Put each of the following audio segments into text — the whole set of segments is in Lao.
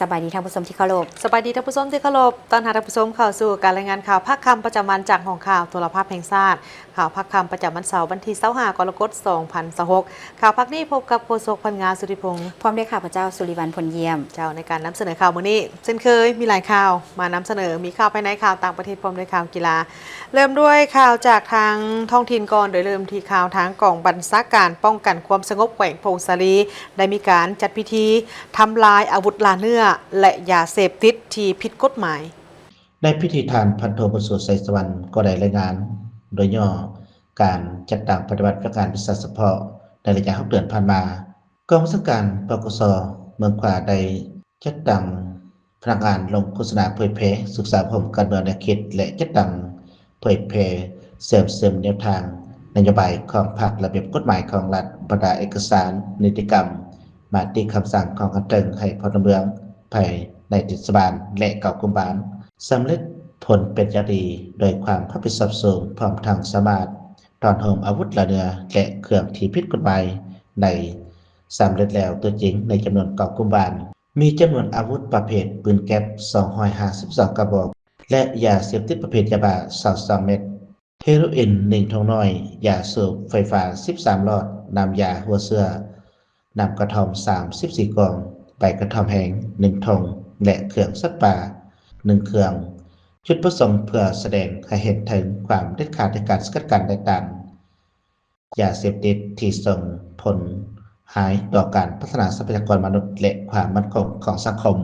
ສະບາຍດີທ່ານຜູ້ຊົມທີ່ເຄົາລົບ. ສະບາຍດີທ່ານຜູ້ຊົມທີ່ເຄົາລົບ. ຕ້ອນຮັບທ່ານຜູ້ຊົມເຂົ້າສູ່ການລາຍງານຂ່າວພາກຄ່ຳປະຈຳວັນຈາກຫ້ອງຂ່າວໂທລະພາບແຫ່ງຊາດ. ຂ່າວພາກຄ່ຳປະຈຳວັນເສົາ ວັນທີຊາວຫ້າ ກໍລະກົດ ສອງພັນຊາວຫົກ. ຂ່າວພາກນີ້ພົບກັບໂຄສົກ ພັນງາ ສຸທິພົງ ພ້ອມດ້ວຍຂ້າພະເຈົ້າ ສຸລິວັນ ພົນຢ້ຽມ. ເຈົ້າ, ໃນການນຳສະເໜີຂ່າວມື້ນີ້ ເຊັ່ນເຄີຍມີຫຼາຍຂ່າວ ມານຳສະເໜີ ມີຂ່າວພາຍໃນ, ຂ່າວຕ່າງປະເທດ ພ້ອມດ້ວຍຂ່າວກິລາ. ເລີ່ມດ້ວຍຂ່າວຈາກທາງທ້ອງຖິ່ນກ່ອນ, ໂດຍເລີ່ມທີ່ຂ່າວທາງກອງບັນຊາການປ້ອງກັນຄວາມສະຫງົບແຂວງຜົ້ງສາລີ ໄດ້ມີການຈັດພິທີທຳລາຍອາວຸດລ່າເນື້ອ ແລະ ຢາເສບຕິດທີ່ຜິດກົດໝາຍ. ໃນພິທີ ທ່ານພັນໂທ ບຸນສູນ ໄຊສະຫວັນ ກໍໄດ້ລາຍງານໂດຍຫຍໍ້ການຈັດຕັ້ງປະຕິບັດວຽກງານວິຊາສະເພາະໃນໄລຍະຫົກເດືອນຜ່ານມາ. ກອງບັນຊາການ ປກສ ເມືອງຂວາງ ໄດ້ຈັດຕັ້ງພະນັກງານລົງໂຄສະນາເຜີຍແຜ່ສຶກສາອົບຮົມການເມືອງແນວຄິດ ແລະ ຈັດຕັ້ງເຜີຍແຜ່ເຊື່ອມຊຶມແນວທາງນະໂຍບາຍຂອງພັກ, ລະບຽບກົດໝາຍຂອງລັດ, ບັນດາເອກະສານ, ນິຕິກຳ, ມະຕິຄຳສັ່ງຂອງຂັ້ນເທິງໃຫ້ພົນລະເມືອງພາຍໃນເທດສະບານ ແລະ ເກົ້າກຸ່ມບ້ານ ສຳເລັດຜົນເປັນຢ່າງດີ ໂດຍຄວາມຮັບຜິດຊອບສູງ ພ້ອມທັງສາມາດຕ້ອນໂຮມອາວຸດລ່າເນື້ອ ແລະ ເຄື່ອງທີ່ຜິດກົດໝາຍໄດ້ສຳເລັດແລ້ວຕົວຈິງໃນຈຳນວນເກົ້າກຸ່ມບ້ານ. ມີຈຳນວນອາວຸດປະເພດປືນແກັບ ສອງຮ້ອຍຫ້າສິບສອງກະບອກ ແລະ ຢາເສບຕິດປະເພດຢາບ້າ ຊາວສອງເມັດ, ເຮໂຣອິນ ໜຶ່ງຖົງນ້ອຍ, ຢາສູບໄຟຟ້າ ສິບສາມຫຼອດ, ນ້ຳຢາຫົວເຊື້ອ, ນ້ຳກະທ່ອມ ສາມສິບສີ່ກ່ອງ, ໃບກະທ່ອມແຫ້ງ ໜຶ່ງຖົງ ແລະ ເຄື່ອງສັດປ່າ ໜຶ່ງເຄື່ອງ. ຈຸດປະສົງເພື່ອສະແດງໃຫ້ເຫັນເຖິງຄວາມເດັດຂາດໃນການສະກັດກັ້ນ ແລະ ຕ້ານ ຢາເສບຕິດທີ່ສົ່ງຜົນຮ້າຍຕໍ່ການພັດທະນາຊັບພະຍາກອນມະນຸດ ແລະ ຄວາມໝັ້ນຄົງຂອງສັງຄົມ.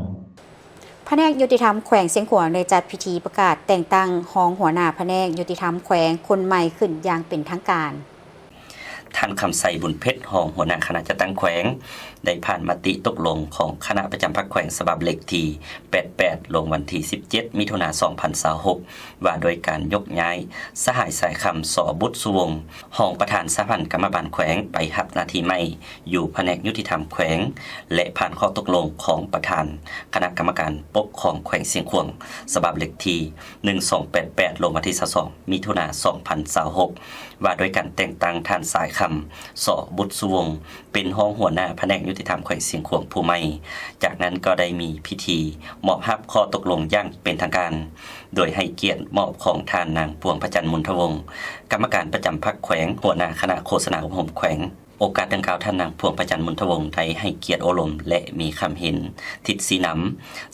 ພະແນກຍຸຕິທຳແຂວງຊຽງຂວາງໄດ້ຈັດພິທີປະກາດແຕ່ງຕັ້ງຮອງຫົວໜ້າພະແນກຍຸຕິທຳແຂວງຄົນໃໝ່ຂຶ້ນຢ່າງເປັນທາງການ. ທ່ານ ຄຳໄຊ ບຸນເພັດ ຮອງຫົວໜ້າຄະນະຈັດຕັ້ງແຂວງ ໄດ້ຜ່ານມະຕິຕົກລົງຂອງຄະນະປະຈຳພັກແຂວງ ສະບັບເລກທີ ແປດແປດ ລົງວັນທີ ສິບເຈັດ ມິຖຸນາ ສອງພັນຊາວຫົກ ວ່າດ້ວຍການຍົກຍ້າຍສະຫາຍ ສາຍຄຳ ສໍ ບຸດສຸວົງ ຮອງປະທານສະຫະພັນກຳມະບານແຂວງ ໄປຮັບໜ້າທີ່ໃໝ່ຢູ່ພະແນກຍຸຕິທຳແຂວງ ແລະ ຜ່ານຂໍ້ຕົກລົງຂອງປະທານຄະນະກຳມະການປົກຄອງແຂວງຊຽງຂວາງ ສະບັບເລກທີ ໜຶ່ງສອງແປດແປດ ລົງວັນທີ ຊາວສອງ ມິຖຸນາ ສອງພັນຊາວຫົກ ວ່າດ້ວຍການແຕ່ງຕັ້ງທ່ານ ສາຍຄຳ ສໍ ບຸດສຸວົງ ເປັນຮອງຫົວໜ້າພະແນກຍຸຕິທຳແຂວງຊຽງຂວາງຜູ້ໃໝ່. ຈາກນັ້ນກໍໄດ້ມີພິທີມອບຮັບຂໍ້ຕົກລົງຢ່າງເປັນທາງການ ໂດຍໃຫ້ກຽດມອບຂອງທ່ານນາງ ພວງພະຈັນ ມຸນທະວົງ ກຳມະການປະຈຳພັກແຂວງ, ຫົວໜ້າຄະນະໂຄສະນາອົບຮົມແຂວງ. ໂອກາດດັ່ງກ່າວ, ທ່ານນາງ ພວງພະຈັນ ມຸນທະວົງ ໄດ້ໃຫ້ກຽດໂອ້ລົມ ແລະ ມີຄຳເຫັນທິດຊີ້ນຳ,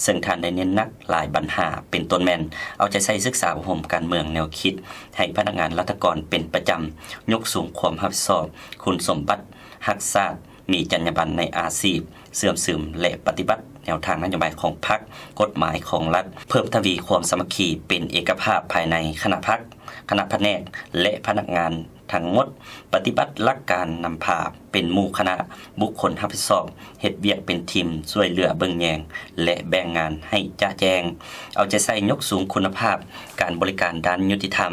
ເຊິ່ງທ່ານໄດ້ເນັ້ນໜັກຫຼາຍບັນຫາ ເປັນຕົ້ນແມ່ນ ເອົາໃຈໃສ່ສຶກສາອົບຮົມການເມືອງແນວຄິດ ໃຫ້ພະນັກງານລັດຖະກອນເປັນປະຈຳ, ຍົກສູງຄວາມຮັບຜິດຊອບ, ຄຸນສົມບັດຮັກຊາດ, ມີຈັນຍາບັນໃນອາຊີບ, ເຊື່ອມຊຶມ ແລະ ປະຕິບັດແນວທາງນະໂຍບາຍຂອງພັກ, ກົດໝາຍຂອງລັດ, ເພີ່ມທະວີຄວາມສາມັກຄີເປັນເອກະພາບພາຍໃນຄະນະພັກ, ຄະນະພະແນກ ແລະ ພະນັກງານທັງໝົດ, ປະຕິບັດຫຼັກການນຳພາເປັນໝູ່ຄະນະ, ບຸກຄົນຮັບຜິດຊອບ, ເຮັດວຽກເປັນທີມ, ຊ່ວຍເຫຼືອເບິ່ງແຍງ ແລະ ແບ່ງງານໃຫ້ຈະແຈ້ງ, ເອົາໃຈໃສ່ຍົກສູງຄຸນນະພາບການບໍລິການດ້ານຍຸຕິທຳ,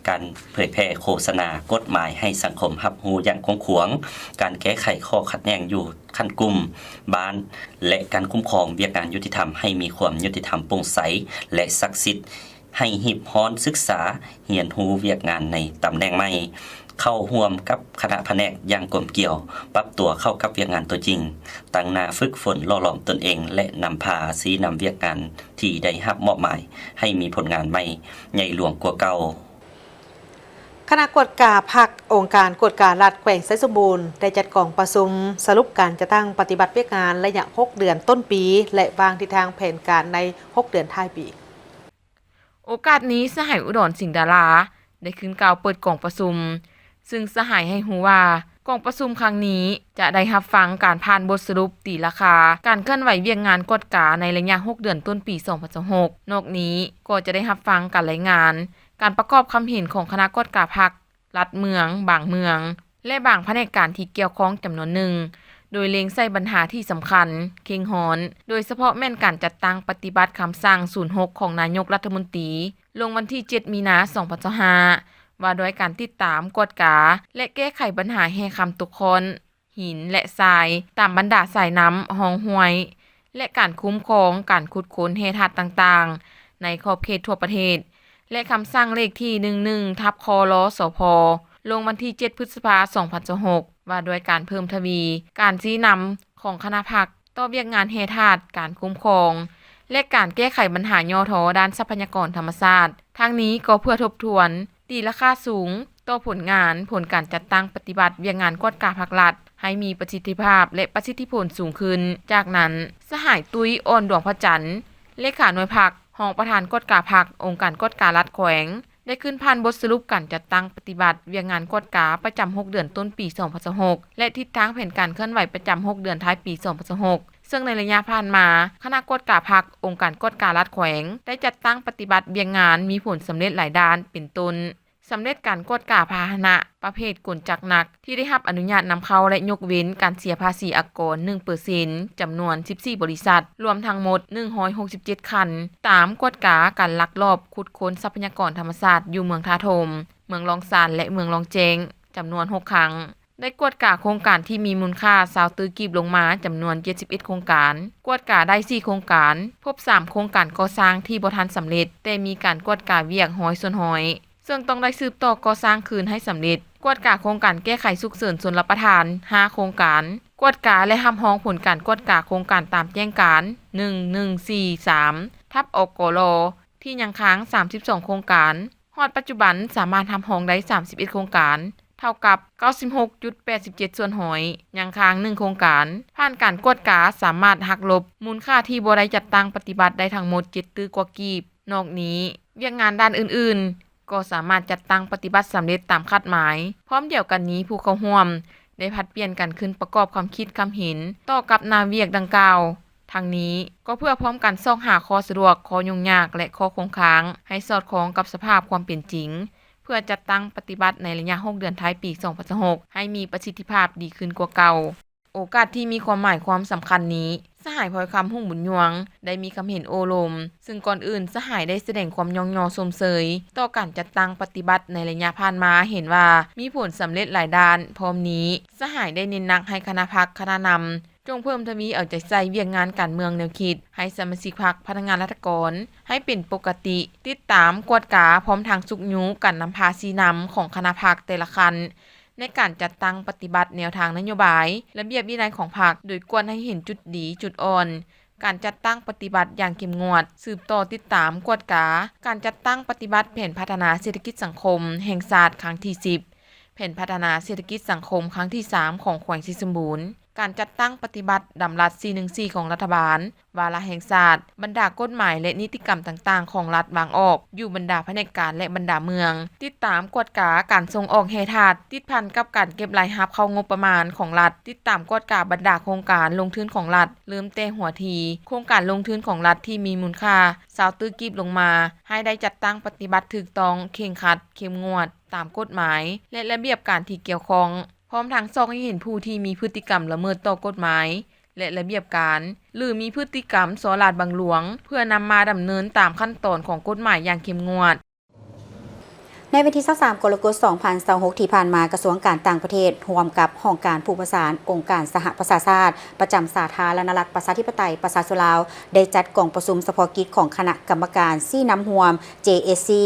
ການເຜີຍແຜ່ໂຄສະນາກົດໝາຍໃຫ້ສັງຄົມຮັບຮູ້ຢ່າງກວ້າງຂວາງ, ການແກ້ໄຂຂໍ້ຂັດແຍ່ງຢູ່ຂັ້ນກຸ່ມ, ບ້ານ ແລະ ການຄຸ້ມຄອງວຽກງານຍຸຕິທຳໃຫ້ມີຄວາມຍຸຕິທຳ, ໂປ່ງໃສ ແລະ ສັກສິດ, ໃຫ້ຮີບຮ້ອນສຶກສາ, ຮຽນຮູ້ວຽກງານໃນຕຳແໜ່ງໃໝ່, ເຂົ້າຮ່ວມກັບຄະນະພະແນກຢ່າງກົມກຽວ, ປັບຕົວເຂົ້າກັບວຽກງານຕົວຈິງ, ຕັ້ງໜ້າຝຶກຝົນຫຼໍ່ຫຼອມຕົນເອງ ແລະ ນຳພາຊີ້ນຳວຽກງານທີ່ໄດ້ຮັບມອບໝາຍໃຫ້ມີຜົນງານໃໝ່ໃຫຍ່ຫຼວງກວ່າເກົ່າ. ຄະນະກວດກາພັກ ອົງການກວດກາລັດແຂວງໄຊສົມບູນ ໄດ້ຈັດກອງປະຊຸມສະຫຼຸບການຈັດຕັ້ງປະຕິບັດວຽກງານໄລຍະຫົກເດືອນຕົ້ນປີ ແລະ ວາງທິດທາງແຜນການໃນຫົກເດືອນທ້າຍປີ. ໂອກາດນີ້ ສະຫາຍ ອຸດອນ ສິງດາລາ ໄດ້ຂຶ້ນກ່າວເປີດກອງປະຊຸມ, ຊຶ່ງສະຫາຍໃຫ້ຮູ້ວ່າ ກອງປະຊຸມຄັ້ງນີ້ຈະໄດ້ຮັບຟັງການຜ່ານບົດສະຫຼຸບຕີລາຄາການເຄື່ອນໄຫວວຽກງານກວດກາໃນໄລຍະຫົກເດືອນຕົ້ນປີສອງພັນຊາວຫົກ. ນອກນີ້ກໍຈະໄດ້ຮັບຟັງການລາຍງານການປະກອບຄຳເຫັນຂອງຄະນະກວດກາພັກ, ລັດເມືອງ, ບາງເມືອງ ແລະ ບາງພະແນກການທີ່ກ່ຽວຂ້ອງຈຳນວນໜຶ່ງ, ໂດຍເລັງໃສ່ບັນຫາທີ່ສຳຄັນ, ເຄັ່ງຮ້ອນ, ໂດຍສະເພາະແມ່ນການຈັດຕັ້ງປະຕິບັດຄຳສັ່ງສູນຫົກຂອງນາຍົກລັດຖະມົນຕີ ລົງວັນທີເຈັດ ມີນາ ສອງພັນຊາວຫ້າ ວ່າດ້ວຍການຕິດຕາມ, ກວດກາ ແລະ ແກ້ໄຂບັນຫາແຮ່ຄຳຕົກຂ້ອນ ຫີນ ແລະ ຊາຍ ຕາມບັນດາສາຍນ້ຳ, ຮ່ອງຫ້ວຍ ແລະ ການຄຸ້ມຄອງການຂຸດຄົ້ນແຮ່ທາດຕ່າງໆ ໃນຂອບເຂດທົ່ວປະເທດ ແລະ ຄຳສັ່ງເລກທີ ໜຶ່ງໜຶ່ງ ທັບ ຄລ ສພ ລົງວັນທີເຈັດ ພຶດສະພາ ສອງພັນຊາວຫົກ ວ່າດ້ວຍການເພີ່ມທະວີການຊີ້ນຳຂອງຄະນະພັກ ຕໍ່ວຽກງານແຮ່ທາດ, ການຄຸ້ມຄອງ ແລະ ການແກ້ໄຂບັນຫາຫຍໍ້ທໍ້ດ້ານຊັບພະຍາກອນທຳມະຊາດ. ທັງນີ້ກໍເພື່ອທົບທວນ, ຕີລາຄາສູງຕໍ່ຜົນງານ, ຜົນການຈັດຕັ້ງປະຕິບັດວຽກງານກວດກາພັກລັດ ໃຫ້ມີປະສິດທິພາບ ແລະ ປະສິດທິຜົນສູງຂຶ້ນ. ຈາກນັ້ນ, ສະຫາຍ ຕຸ້ຍ ອ່ອນດວງພະຈັນ, ເລຂາໜ່ວຍພັກ, ຮອງປະທານກວດກາພັກ, ອົງການກວດກາລັດແຂວງ, ໄດ້ຂຶ້ນຜ່ານບົດສະຫຼຸບການຈັດຕັ້ງປະຕິບັດວຽກງານກວດກາປະຈຳຫົກເດືອນຕົ້ນປີສອງພັນຊາວຫົກ ແລະ ທິດທາງແຜນການເຄື່ອນໄຫວປະຈຳຫົກເດືອນທ້າຍປີສອງພັນຊາວຫົກ ເຊິ່ງໃນໄລຍະຜ່ານມາ, ຄະນະກວດກາພັກ, ອົງການກວດກາລັດແຂວງ ໄດ້ຈັດຕັ້ງປະຕິບັດວຽກງານມີຜົນສຳເລັດຫຼາຍດ້ານ ເປັນຕົ້ນ ສຳເລັດການກວດກາພາຫະນະປະເພດກົນຈັກໜັກ ທີ່ໄດ້ຮັບອະນຸຍາດນຳເຂົ້າ ແລະ ຍົກເວັ້ນການເສຍພາສີອາກອນໜຶ່ງເປີເຊັນ ຈຳນວນສິບສີ່ບໍລິສັດ, ລວມທັງໝົດໜຶ່ງຮ້ອຍຫົກສິບເຈັດຄັນ, ຕາມກວດກາການລັກລອບຂຸດຄົ້ນຊັບພະຍາກອນທຳມະຊາດຢູ່ເມືອງທ່າໂທມ, ເມືອງລ້ອງຊານ ແລະ ເມືອງລ້ອງແຈ້ງ ຈຳນວນຫົກຄັ້ງ. ໄດ້ກວດກາໂຄງການທີ່ມີມູນຄ່າຊາວຕື້ກີບລົງມາ ຈຳນວນເຈັດສິບເອັດໂຄງການ, ກວດກາໄດ້ສີ່ໂຄງການ, ພົບສາມໂຄງການກໍ່ສ້າງທີ່ບໍ່ທັນສຳເລັດ ແຕ່ມີການກວດກາວຽກຮ້ອຍສ່ວນຮ້ອຍ ເຊິ່ງຕ້ອງໄດ້ສືບຕໍ່ກໍ່ສ້າງຄືນໃຫ້ສຳເລັດ. ກວດກາໂຄງການແກ້ໄຂສຸກເສີນຊົນລະປະທານຫ້າໂຄງການ, ກວດກາ ແລະ ຮັບຮອງຜົນການກວດກາໂຄງການຕາມແຈ້ງການໜຶ່ງໜຶ່ງສີ່ສາມ ທັບ ອກລ ທີ່ຍັງຄ້າງສາມສິບສອງໂຄງການ. ຮອດປັດຈຸບັນສາມາດຮັບຮອງໄດ້ສາມສິບເອັດໂຄງການ, ເທົ່າກັບເກົ້າສິບຫົກຈຸດແປດສິບເຈັດສ່ວນຮ້ອຍ, ຍັງຄ້າງໜຶ່ງໂຄງການ. ຜ່ານການກວດກາສາມາດຫັກລົບມູນຄ່າທີ່ບໍ່ໄດ້ຈັດຕັ້ງປະຕິບັດໄດ້ທັງໝົດເຈັດຕື້ກວ່າກີບ. ນອກນີ້, ວຽກງານດ້ານອື່ນໆ ກໍສາມາດຈັດຕັ້ງປະຕິບັດສຳເລັດຕາມຄາດໝາຍ. ພ້ອມດຽວກັນນີ້, ຜູ້ເຂົ້າຮ່ວມໄດ້ຜັດປ່ຽນກັນຂຶ້ນປະກອບຄຳຄິດຄຳເຫັນຕໍ່ກັບໜ້າວຽກດັ່ງກ່າວ. ທັງນີ້ກໍເພື່ອພ້ອມກັນຊອກຫາຂໍ້ສະດວກ, ຂໍ້ຫຍຸ້ງຍາກ ແລະ ຂໍ້ຄົງຄ້າງ ໃຫ້ສອດຄ່ອງກັບສະພາບຄວາມເປັນຈິງ, ເພື່ອຈັດຕັ້ງປະຕິບັດໃນໄລຍະຫົກເດືອນທ້າຍປີສອງພັນຊາວຫົກ ໃຫ້ມີປະສິດທິພາບດີຂຶ້ນກວ່າເກົ່າ. ໂອກາດທີ່ມີຄວາມໝາຍຄວາມສຳຄັນນີ້, ສະຫາຍ ພອຍຄຳ ຮຸ່ງບຸນຍວງ ໄດ້ມີຄຳເຫັນໂອ້ລົມ, ເຊິ່ງກ່ອນອື່ນສະຫາຍໄດ້ສະແດງຄວາມຍ້ອງຍໍຊົມເຊີຍຕໍ່ການຈັດຕັ້ງປະຕິບັດໃນໄລຍະຜ່ານມາ, ເຫັນວ່າມີຜົນສຳເລັດຫຼາຍດ້ານ. ພ້ອມນີ້, ສະຫາຍໄດ້ເນັ້ນໜັກໃຫ້ຄະນະພັກ, ຄະນະນຳ ຈົ່ງເພີ່ມທະວີເອົາໃຈໃສ່ວຽກງານການເມືອງແນວຄິດ, ໃຫ້ສະມາຊິກພັກ, ພະນັກງານລັດຖະກອນ ໃຫ້ເປັນປົກກະຕິ, ຕິດຕາມ, ກວດກາ, ພ້ອມທັງຊຸກຍູ້ການນຳພາຊີ້ນຳຂອງຄະນະພັກແຕ່ລະຂັ້ນ ໃນການຈັດຕັ້ງປະຕິບັດແນວທາງນະໂຍບາຍ, ລະບຽບວິໄນຂອງພັກ, ໂດຍກວດໃຫ້ເຫັນຈຸດດີ, ຈຸດອ່ອນ, ການຈັດຕັ້ງປະຕິບັດຢ່າງເຂັ້ມງວດ, ສືບຕໍ່ຕິດຕາມ, ກວດກາການຈັດຕັ້ງປະຕິບັດແຜນພັດທະນາເສດຖະກິດສັງຄົມແຫ່ງຊາດຄັ້ງທີສິບ, ແຜນພັດທະນາເສດຖະກິດສັງຄົມຄັ້ງທີສາມຂອງແຂວງໄຊສົມບູນ, ການຈັດຕັ້ງປະຕິບັດດຳລັດສີ່ໜຶ່ງສີ່ຂອງລັດຖະບານ, ວາລະແຫ່ງຊາດ, ບັນດາກົດໝາຍ ແລະ ນິຕິກຳຕ່າງໆຂອງລັດວາງອອກຢູ່ບັນດາພະແນກການ ແລະ ບັນດາເມືອງ, ຕິດຕາມກວດກາການສົ່ງອອກແຮ່ທາດ ຕິດພັນກັບການເກັບລາຍຮັບເຂົ້າງົບປະມານຂອງລັດ, ຕິດຕາມກວດກາບັນດາໂຄງການລົງທຶນຂອງລັດ ເລີ່ມແຕ່ຫົວທີໂຄງການລົງທຶນຂອງລັດທີ່ມີມູນຄ່າຊາວຕື້ກີບລົງມາ ໃຫ້ໄດ້ຈັດຕັ້ງປະຕິບັດຖືກຕ້ອງ, ເຄັ່ງຄັດ, ເຂັ້ມງວດ ຕາມກົດໝາຍ ແລະ ລະບຽບການທີ່ກ່ຽວຂ້ອງ, ພ້ອມທັງຊອກໃຫ້ເຫັນຜູ້ທີ່ມີພຶດຕິກຳລະເມີດຕໍ່ກົດໝາຍ ແລະ ລະບຽບການ ຫຼື ມີພຶດຕິກຳສໍ້ລາດບັງຫຼວງ ເພື່ອນຳມາດຳເນີນຕາມຂັ້ນຕອນຂອງກົດໝາຍຢ່າງເຂັ້ມງວດ. ໃນວັນທີຊາວສາມ ກໍລະກົດ ສອງພັນຊາວຫົກ ທີ່ຜ່ານມາ, ກະຊວງການຕ່າງປະເທດ ຮ່ວມກັບຫ້ອງການຜູ້ປະສານອົງການສະຫະປະຊາຊາດ ປະຈຳສາທາລະນະລັດ ປະຊາທິປະໄຕ ປະຊາຊົນລາວ ໄດ້ຈັດກອງປະຊຸມສະເພາະກິດຂອງຄະນະກຳມະການຊີ້ນຳຮ່ວມ ເຈເອຊຊີ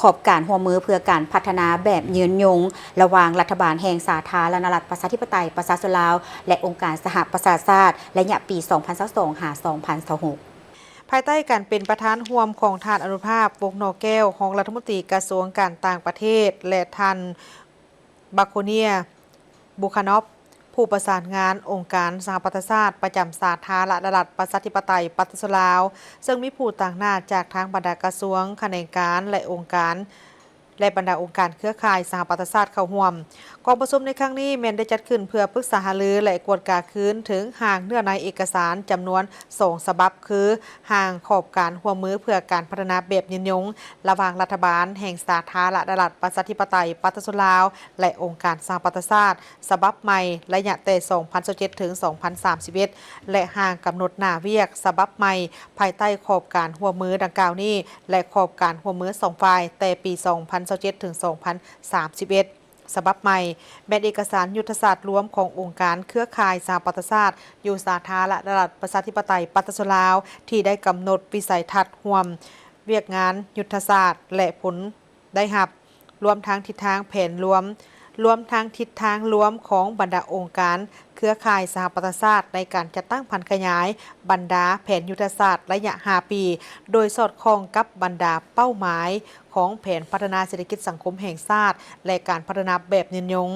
ຂອບການຮ່ວມມືເພື່ອການພັດທະນາແບບຍືນຍົງ ລະຫວ່າງລັດຖະບານແຫ່ງສາທາລະນະລັດ ປະຊາທິປະໄຕ ປະຊາຊົນລາວ ແລະ ອົງການສະຫະປະຊາຊາດ ໄລຍະປີສອງພັນຊາວສອງ ຫາ ສອງພັນຊາວຫົກ. ພາຍໃຕ້ການເປັນປະທານຮ່ວມຂອງທ່ານ ອະນຸພາບ ວົງໜໍ່ແກ້ວ ຮອງລັດຖະມົນຕີກະຊວງການຕ່າງປະເທດ ແລະ ທ່ານ ບາໂຄເນຍ ບູຄານອບ ຜູ້ປະສານງານອົງການສະຫະປະຊາຊາດປະຈຳສາທາລະນະລັດ ປະຊາທິປະໄຕ ປະຊາຊົນລາວ, ເຊິ່ງມີຜູ້ຕາງໜ້າຈາກທາງບັນດາກະຊວງ, ຂະແໜງການ ແລະ ອົງການ ແລະ ບັນດາອົງການເຄືອຂ່າຍສະຫະປະຊາຊາດເຂົ້າຮ່ວມ. ກອງປະຊຸມໃນຄັ້ງນີ້ແມ່ນໄດ້ຈັດຂຶ້ນເພື່ອປຶກສາຫາລື ແລະ ກວດກາຄືນເຖິງຮ່າງເນື້ອໃນເອກະສານຈຳນວນສອງສະບັບ ຄື ຮ່າງຂອບການຮ່ວມມືເພື່ອການພັດທະນາແບບຍືນຍົງ ລະຫວ່າງລັດຖະບານແຫ່ງສາທາລະນະລັດ ປະຊາທິປະໄຕ ປະຊາຊົນລາວ ແລະ ອົງການສະຫະປະຊາຊາດ ສະບັບໃໝ່ ໄລຍະແຕ່ ສອງພັນຊາວເຈັດ ເຖິງ ສອງພັນສາມສິບເອັດ ແລະ ຮ່າງກຳນົດໜ້າວຽກສະບັບໃໝ່ ພາຍໃຕ້ຂອບການຮ່ວມມືດັ່ງກ່າວນີ້ ແລະ ຂອບການຮ່ວມມືສອງຝ່າຍ ແຕ່ປີ ສອງພັນຊາວເຈັດ ເຖິງ ສອງພັນສາມສິບເອັດ ສະບັບໃໝ່ ແມ່ນເອກະສານຍຸດທະສາດລວມຂອງອົງການເຄືອຂ່າຍສະຫະປະຊາຊາດ ຢູ່ສາທາລະນະລັດ ປະຊາທິປະໄຕ ປະຊາຊົນລາວ ທີ່ໄດ້ກຳນົດວິໄສທັດຮ່ວມວຽກງານຍຸດທະສາດ ແລະ ຜົນໄດ້ຮັບ, ລວມທັງທິດທາງແຜນລວມ ລວມທັງທິດທາງລວມຂອງບັນດາອົງການເຄືອຂ່າຍສະຫະປະຊາຊາດ ໃນການຈັດຕັ້ງຜັນຂະຫຍາຍບັນດາແຜນຍຸດທະສາດໄລຍະຫ້າປີ ໂດຍສອດຄ່ອງກັບບັນດາເປົ້າໝາຍຂອງແຜນພັດທະນາເສດຖະກິດສັງຄົມແຫ່ງຊາດ ແລະ ການພັດທະນາແບບຍືນຍົງ.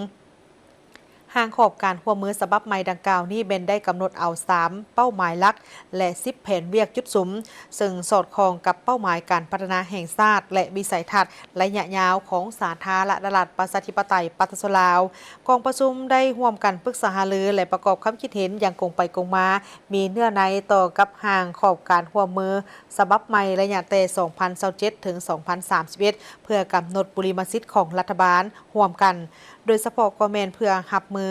ຮ່າງຂອບການຮ່ວມມືສະບັບໃໝ່ດັ່ງກ່າວນີ້ແມ່ນໄດ້ກຳນົດເອົາສາມເປົ້າໝາຍຫຼັກ ແລະ ສິບແຜນວຽກຈຸດສຸມ, ເຊິ່ງສອດຄ່ອງກັບເປົ້າໝາຍການພັດທະນາແຫ່ງຊາດ ແລະ ວິໄສທັດໄລຍະຍາວຂອງສາທາລະນະລັດ ປະຊາທິປະໄຕ ປະຊາຊົນລາວ. ກອງປະຊຸມໄດ້ຮ່ວມກັນປຶກສາຫາລື ແລະ ປະກອບຄຳຄິດເຫັນຢ່າງກົງໄປກົງມາ, ມີເນື້ອໃນຕໍ່ກັບຮ່າງຂອບການຮ່ວມມືສະບັບໃໝ່ໄລຍະແຕ່ສອງພັນຊາວເຈັດ ເຖິງ ສອງພັນສາມສິບເອັດ ເພື່ອກຳນົດບຸລິມະສິດຂອງລັດຖະບານຮ່ວມກັນ, ໂດຍສະເພາະກໍແມ່ນເພື່ອຮັບມື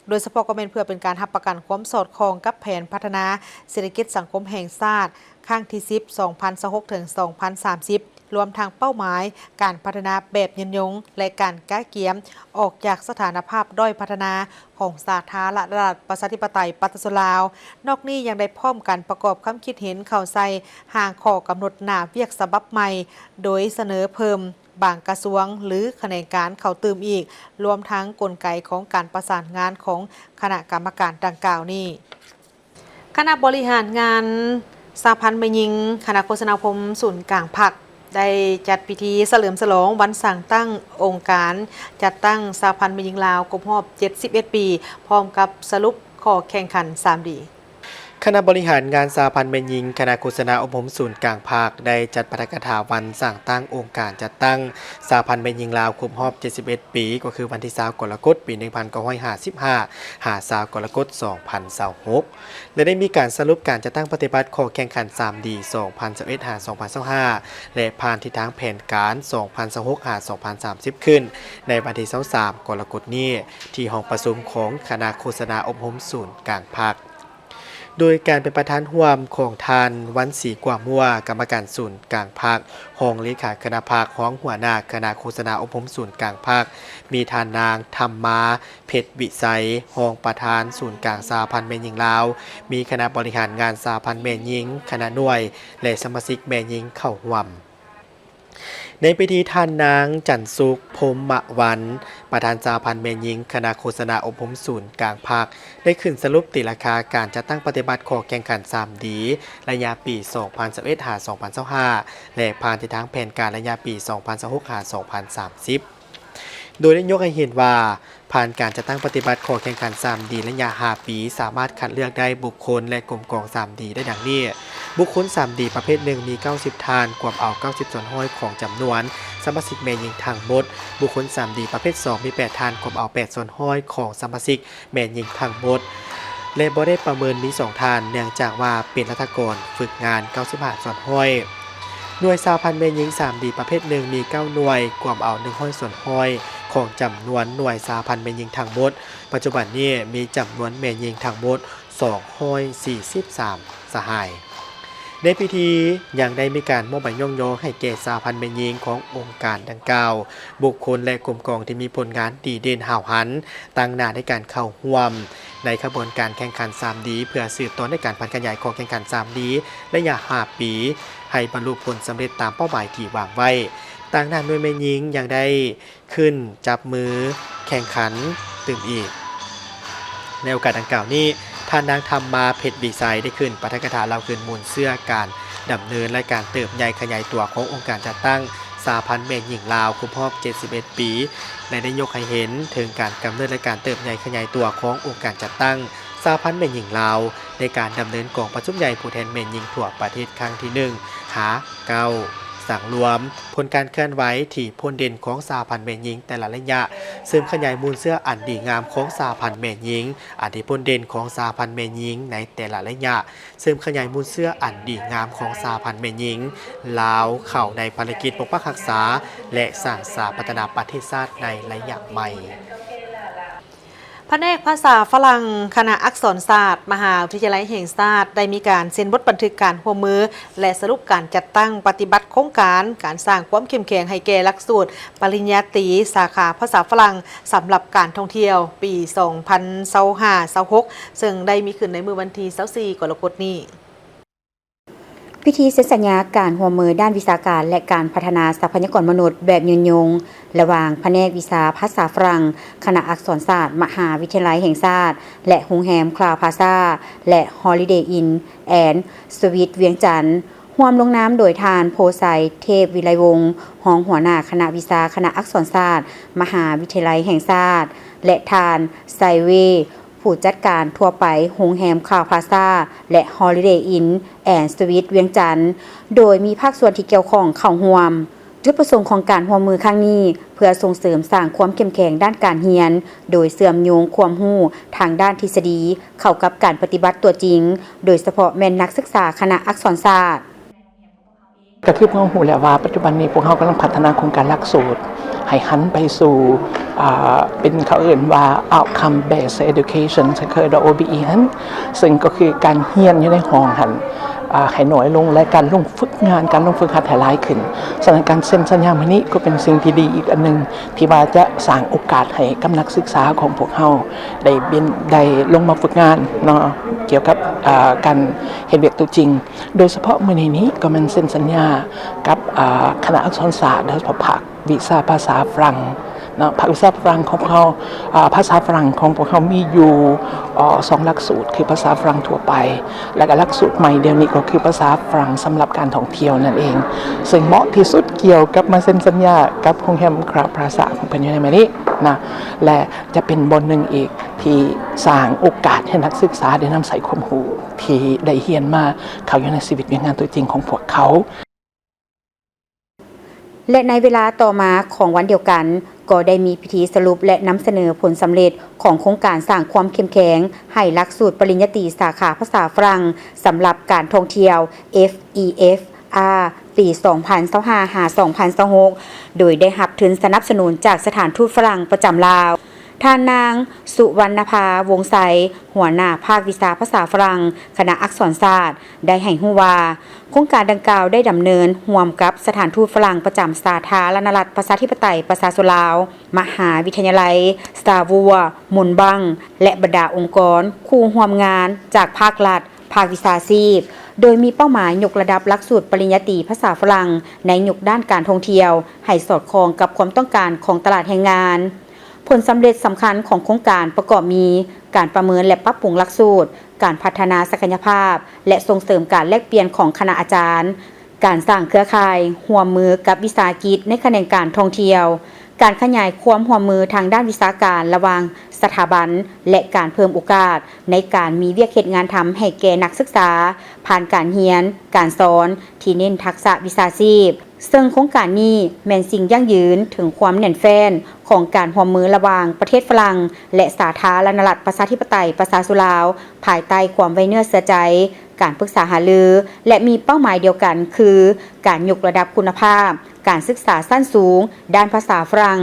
ໂດຍສະເພາະກໍແມ່ນເພື່ອເປັນການຮັບປະກັນຄວາມສອດຄ່ອງກັບແຜນພັດທະນາເສດຖະກິດສັງຄົມແຫ່ງຊາດ ຄັ້ງທີສິບ ສອງພັນຊາວຫົກ ເຖິງ ສອງພັນສາມສິບ ລວມທັງເປົ້າໝາຍການພັດທະນາແບບຍືນຍົງ ແລະ ການກະກຽມອອກຈາກສະຖານະພາບດ້ອຍພັດທະນາຂອງສາທາລະນະລັດ ປະຊາທິປະໄຕ ປະຊາຊົນລາວ. ນອກນີ້ຍັງໄດ້ພ້ອມກັນປະກອບຄຳຄິດເຫັນເຂົ້າໃສ່ຮ່າງຂໍ້ກຳນົດໜ້າວຽກສະບັບໃໝ່, ໂດຍສະເໜີເພີ່ມ ບາງກະຊວງ ຫຼື ຂະແໜງການເຂົ້າຕື່ມອີກ, ລວມທັງກົນໄກຂອງການປະສານງານຂອງຄະນະກຳມະການດັ່ງກ່າວນີ້. ຄະນະບໍລິຫານງານສະຫະພັນແມ່ຍິງ ຄະນະໂຄສະນາອົບຮົມສູນກາງພັກ ໄດ້ຈັດພິທີສະເຫຼີມສະຫຼອງວັນສ້າງຕັ້ງອົງການຈັດຕັ້ງສະຫະພັນແມ່ຍິງລາວຄົບຮອບເຈັດສິບເອັດປີ ພ້ອມກັບສະຫຼຸບຂໍ້ແຂ່ງຂັນສາມດີ. ຄະນະບໍລິຫານງານສະຫະພັນແມ່ຍິງ ຄະນະໂຄສະນາອົບຮົມສູນກາງພັກ ໄດ້ຈັດປາຖະກະຖາວັນສ້າງຕັ້ງອົງການຈັດຕັ້ງສະຫະພັນແມ່ຍິງລາວຄົບຮອບເຈັດສິບເອັດປີ ກໍຄືວັນທີຊາວ ກໍລະກົດ ປີໜຶ່ງພັນເກົ້າຮ້ອຍຫ້າສິບຫ້າ ຫາ ຊາວ ກໍລະກົດ ສອງພັນຊາວຫົກ ແລະ ໄດ້ມີການສະຫຼຸບການຈັດຕັ້ງປະຕິບັດຂໍ້ແຂ່ງຂັນສາມດີ ສອງພັນຊາວເອັດ ຫາ ສອງພັນຊາວຫ້າ ແລະ ຜ່ານທິດທາງແຜນການ ສອງພັນຊາວຫົກ ຫາ ສອງພັນສາມສິບ ຂຶ້ນໃນວັນທີຊາວສາມ ກໍລະກົດນີ້ ທີ່ຫ້ອງປະຊຸມຂອງຄະນະໂຄສະນາອົບຮົມສູນກາງພັກ. ໂດຍການເປັນປະທານຮ່ວມຂອງທ່ານ ວັນສີ ກົວມົວ ກຳມະການສູນກາງພັກ, ຮອງເລຂາຄະນະພັກ, ຮອງຫົວໜ້າຄະນະໂຄສະນາອົບຮົມສູນກາງພັກ, ມີທ່ານນາງ ທຳມາ ເພັດວິໄຊ ຮອງປະທານສູນກາງສະຫະພັນແມ່ຍິງລາວ, ມີຄະນະບໍລິຫານງານສະຫະພັນແມ່ຍິງ, ຄະນະໜ່ວຍ ແລະ ສະມາຊິກແມ່ຍິງເຂົ້າຮ່ວມ. ໃນພິທີ ທ່ານນາງ ຈັນສຸກ ພົມມະວັນ ປະທານສະຫະພັນແມ່ຍິງ ຄະນະໂຄສະນາອົບຮົມສູນກາງພັກ ໄດ້ຂຶ້ນສະຫຼຸບຕີລາຄາການຈັດຕັ້ງປະຕິບັດຂໍ້ແຂ່ງຂັນສາມດີ ໄລຍະປີສອງພັນຊາວເອັດ ຫາ ສອງພັນຊາວຫ້າ ແລະ ຜ່ານທິດທາງແຜນການໄລຍະປີສອງພັນຊາວຫົກ ຫາ ສອງພັນສາມສິບ ໂດຍໄດ້ຍົກໃຫ້ເຫັນວ່າ ຜ່ານການຈັດຕັ້ງປະຕິບັດຂໍ້ແຂ່ງຂັນສາມດີໄລຍະຫ້າປີ ສາມາດຄັດເລືອກໄດ້ບຸກຄົນ ແລະ ກົມກອງສາມດີໄດ້ດັ່ງນີ້: ບຸກຄົນສາມດີປະເພດໜຶ່ງມີເກົ້າສິບທ່ານ ກວມເອົາເກົ້າສິບສ່ວນຮ້ອຍຂອງຈຳນວນສະມາຊິກແມ່ຍິງທັງໝົດ, ບຸກຄົນສາມດີປະເພດສອງມີແປດທ່ານ ກວມເອົາແປດສ່ວນຮ້ອຍຂອງສະມາຊິກ ແມ່ຍິງທັງໝົດ ແລະ ບໍ່ໄດ້ປະເມີນມີສອງທ່ານ ເນື່ອງຈາກວ່າເປັນລັດຖະກອນຝຶກງານເກົ້າສິບຫ້າສ່ວນຮ້ອຍ. ໜ່ວຍສະຫະພັນແມ່ຍິງສາມດີປະເພດໜຶ່ງມີເກົ້າໜ່ວຍ ກວມເອົາໜຶ່ງຮ້ອຍສ່ວນຮ້ອຍຂອງຈຳນວນໜ່ວຍສະຫະພັນແມ່ຍິງທັງໝົດ. ປັດຈຸບັນນີ້ມີຈຳນວນແມ່ຍິງທັງໝົດສອງຮ້ອຍສີ່ສິບສາມສະຫາຍ. ໃນພິທີຍັງໄດ້ມີການມອບໃບຍ້ອງຍໍໃຫ້ແກ່ສະຫະພັນແມ່ຍິງຂອງອົງການດັ່ງກ່າວ, ບຸກຄົນ ແລະ ກົມກອງທີ່ມີຜົນງານດີເດັ່ນຫ້າວຫັນ ຕາງໜ້າໃນການເຂົ້າຮ່ວມໃນຂະບວນການແຂ່ງຂັນສາມດີ ເພື່ອສືບຕໍ່ໃນການຜັນຂະຫຍາຍຂໍ້ແຂ່ງຂັນສາມດີໄລຍະຫ້າປີ ໃຫ້ບັນລຸຜົນສຳເລັດຕາມເປົ້າໝາຍທີ່ວາງໄວ້. ຕາງໜ້າໜ່ວຍແມ່ຍິງຍັງໄດ້ ຂຶ້ນຈັບມືແຂ່ງຂັນຕື່ມອີກ. ໃນໂອກາດດັ່ງກ່າວນີ້, ທ່ານນາງ ທຳມາ ເພັດວິໄຊ ໄດ້ຂຶ້ນປາຖະກະຖາເລົ່າຂືນມູນເຊື້ອການດຳເນີນ ແລະ ການເຕີບໃຫຍ່ຂະຫຍາຍຕົວຂອງອົງການຈັດຕັ້ງສະຫະພັນແມ່ຍິງລາວຄົບຮອບເຈັດສິບເອັດປີ ແລະ ໄດ້ຍົກໃຫ້ເຫັນເຖິງການກຳເນີດ ແລະ ການເຕີບໃຫຍ່ຂະຫຍາຍຕົວຂອງອົງການຈັດຕັ້ງສະຫະພັນແມ່ຍິງລາວ ໃນການດຳເນີນກອງປະຊຸມໃຫຍ່ຜູ້ແທນແມ່ຍິງທົ່ວປະເທດຄັ້ງທີໜຶ່ງ ຫາ ເກົ້າ ສັງລວມ ຜົນການເຄື່ອນໄຫວທີ່ພົ້ນເດັ່ນຂອງສະຫະພັນແມ່ຍິງແຕ່ລະໄລຍະ, ເສີມຂະຫຍາຍມູນເຊື້ອອັນດີງາມຂອງສະຫະພັນແມ່ຍິງ, ອັນທີ່ພົ້ນເດັ່ນຂອງສະຫະພັນແມ່ຍິງໃນແຕ່ລະໄລຍະ, ເສີມຂະຫຍາຍມູນເຊື້ອອັນດີງາມຂອງສະຫະພັນແມ່ຍິງລາວເຂົ້າໃນພາລະກິດປົກປັກຮັກສາ ແລະ ສ້າງສາພັດທະນາປະເທດຊາດໃນໄລຍະໃໝ່. ພະແນກພາສາຝຣັ່ງ ຄະນະອັກສອນສາດ ມະຫາວິທະຍາໄລແຫ່ງຊາດ ໄດ້ມີການເຊັນບົດບັນທຶກການຮ່ວມມື ແລະ ສະຫຼຸບການຈັດຕັ້ງປະຕິບັດໂຄງການການສ້າງຄວາມເຂັ້ມແຂງໃຫ້ແກ່ຫຼັກສູດປະລິນຍາຕີ ສາຂາພາສາຝຣັ່ງ ສຳລັບການທ່ອງທ່ຽວ ປີສອງພັນຊາວຫ້າ ຊາວຫົກ ເຊິ່ງໄດ້ມີຂຶ້ນໃນມື້ວັນທີຊາວສີ່ ກໍລະກົດນີ້. ພິທີເຊັນສັນຍາການຮ່ວມມືດ້ານວິຊາການ ແລະ ການພັດທະນາຊັບພະຍາກອນມະນຸດແບບຍືນຍົງ ລະຫວ່າງພະແນກວິຊາພາສາຝຣັ່ງ ຄະນະອັກສອນສາດ ມະຫາວິທະຍາໄລແຫ່ງຊາດ ແລະ ໂຮງແຮມ Crowne Plaza ແລະ Holiday Inn and Suites ວຽງຈັນ, ຮ່ວມລົງນາມໂດຍທ່ານ ໂພໄຊ ເທບວິໄລວົງ ຮອງຫົວໜ້າຄະນະວິຊາ ຄະນະອັກສອນສາດ ມະຫາວິທະຍາໄລແຫ່ງຊາດ ແລະ ທ່ານ ໄຊເວ ຜູ້ຈັດການທົ່ວໄປໂຮງແຮມ Crowne Plaza ແລະ Holiday Inn and Suites ວຽງຈັນ, ໂດຍມີພາກສ່ວນທີ່ກ່ຽວຂ້ອງເຂົ້າຮ່ວມ. ຈຸດປະສົງຂອງການຮ່ວມມືຄັ້ງນີ້ ເພື່ອສົ່ງເສີມສ້າງຄວາມເຂັ້ມແຂງດ້ານການຮຽນ, ໂດຍເຊື່ອມໂຍງຄວາມຮູ້ທາງດ້ານທິດສະດີເຂົ້າກັບການປະຕິບັດຕົວຈິງ, ໂດຍສະເພາະແມ່ນນັກສຶກສາຄະນະອັກສອນສາດ. ກໍຄືພວກເຮົາຮູ້ແລ້ວວ່າປັດຈຸບັນນີ້ພວກເຮົາກຳລັງພັດທະນາໂຄງການຫຼັກສູດໃຫ້ຫັນໄປສູ່ ອ່າ ເປັນ ເຂົາເອີ້ນວ່າ outcome based education ເຊິ່ງເອີ້ນວ່າ ໂອບີອີ ຫັ້ນ ເຊິ່ງກໍຄືການຮຽນຢູ່ໃນຫ້ອງຫັ້ນ ອ່າ ໃຫ້ນ້ອຍລົງ ແລະ ການລົງຝຶກງານ ການລົງຝຶກຫັດໃຫ້ຫຼາຍຂຶ້ນ. ສະນັ້ນ ການເຊັນສັນຍາມື້ນີ້ກໍເປັນສິ່ງທີ່ດີອີກອັນໜຶ່ງ ທີ່ວ່າຈະສ້າງໂອກາດໃຫ້ກັບນັກສຶກສາຂອງພວກເຮົາໄດ້ເປັນ ໄດ້ລົງມາຝຶກງານເນາະ ກ່ຽວກັບ ອ່າ ການເຮັດວຽກຕົວຈິງ. ໂດຍສະເພາະມື້ນີ້ນີ້ກໍແມ່ນເຊັນສັນຍາກັບ ອ່າ ຄະນະອັກສອນສາດ ໂດຍສະເພາະພາກວິຊາພາສາຝຣັ່ງເນາະ. ພາກວິຊາຝຣັ່ງຂອງພວກເຮົາ ອ່າ ພາສາຝຣັ່ງຂອງພວກເຮົາມີຢູ່ ເອີ່ ສອງຫຼັກສູດ ຄືພາສາຝຣັ່ງທົ່ວໄປ ແລະ ກໍຫຼັກສູດໃໝ່ດຽວນີ້ກໍຄືພາສາຝຣັ່ງສຳລັບການທ່ອງທ່ຽວນັ້ນເອງ ເຊິ່ງເໝາະທີ່ສຸດກ່ຽວກັບມາເຊັນສັນຍາກັບໂຮງແຮມ Crowne Plaza ຂອງເພິ່ນຢູ່ໃນມື້ນີ້ນະ ແລະ ຈະເປັນບ່ອນໜຶ່ງອີກທີ່ສ້າງໂອກາດໃຫ້ນັກສຶກສາໄດ້ນຳໃຊ້ຄວາມຮູ້ທີ່ໄດ້ຮຽນມາເຂົ້າຢູ່ໃນຊີວິດວຽກງານຕົວຈິງຂອງພວກເຂົາ. ແລະ ໃນເວລາຕໍ່ມາຂອງວັນດຽວກັນ ກໍໄດ້ມີພິທີສະຫຼຸບ ແລະ ນຳສະເໜີຜົນສຳເລັດຂອງໂຄງການສ້າງຄວາມເຂັ້ມແຂງໃຫ້ຫຼັກສູດປະລິນຍາຕີສາຂາພາສາຝຣັ່ງສຳລັບການທ່ອງທ່ຽວ FEFR ປີສອງພັນຊາວຫ້າ ຫາ ສອງພັນຊາວຫົກ ໂດຍໄດ້ຮັບທຶນສະໜັບສະໜູນຈາກສະຖານທູດຝຣັ່ງປະຈຳລາວ. ທ່ານນາງ ສຸວັນນະພາ ວົງໄຊ ຫົວໜ້າພາກວິຊາພາສາຝຣັ່ງ ຄະນະອັກສອນສາດ ໄດ້ໃຫ້ຮູ້ວ່າ ໂຄງການດັ່ງກ່າວໄດ້ດຳເນີນຮ່ວມກັບສະຖານທູດຝຣັ່ງປະຈຳສາທາລະນະລັດ ປະຊາທິປະໄຕ ປະຊາຊົນລາວ, ມະຫາວິທະຍາໄລ Star Wars Moonbug ແລະ ບັນດາອົງກອນຄູ່ຮ່ວມງານຈາກພາກລັດ, ພາກວິຊາຊີບ, ໂດຍມີເປົ້າໝາຍຍົກລະດັບຫຼັກສູດປະລິນຍາຕີພາສາຝຣັ່ງໃນຍຸກດ້ານການທ່ອງທ່ຽວ ໃຫ້ສອດຄ່ອງກັບຄວາມຕ້ອງການຂອງຕະຫຼາດແຮງງານ. ຜົນສຳເລັດສຳຄັນຂອງໂຄງການປະກອບມີ ການປະເມີນ ແລະ ປັບປຸງຫຼັກສູດ, ການພັດທະນາສັກກະຍະພາບ ແລະ ສົ່ງເສີມການແລກປ່ຽນຂອງຄະນະອາຈານ, ການສ້າງເຄືອຂ່າຍຮ່ວມມືກັບວິສາຫະກິດໃນຂະແໜງການທ່ອງທ່ຽວ, ການຂະຫຍາຍຄວາມຮ່ວມມືທາງດ້ານວິຊາການລະຫວ່າງສະຖາບັນ ແລະ ການເພີ່ມໂອກາດໃນການມີວຽກເຮັດງານທຳໃຫ້ແກ່ນັກສຶກສາ ຜ່ານການຮຽນ, ການສອນທີ່ເນັ້ນທັກສະວິຊາຊີບ. ເຊິ່ງໂຄງການນີ້ແມ່ນສິ່ງຢັ້ງຢືນເຖິງຄວາມແໜ້ນແຟ້ນຂອງການຮ່ວມມືລະຫວ່າງປະເທດຝຣັ່ງ ແລະ ສາທາລະນະລັດ ປະຊາທິປະໄຕ ປະຊາຊົນລາວ ພາຍໃຕ້ຄວາມໄວ້ເນື້ອເຊື່ອໃຈ, ການປຶກສາຫາລື ແລະ ມີເປົ້າໝາຍດຽວກັນ ຄື ການຍົກລະດັບຄຸນນະພາບການສຶກສາຊັ້ນສູງດ້ານພາສາຝຣັ່ງ.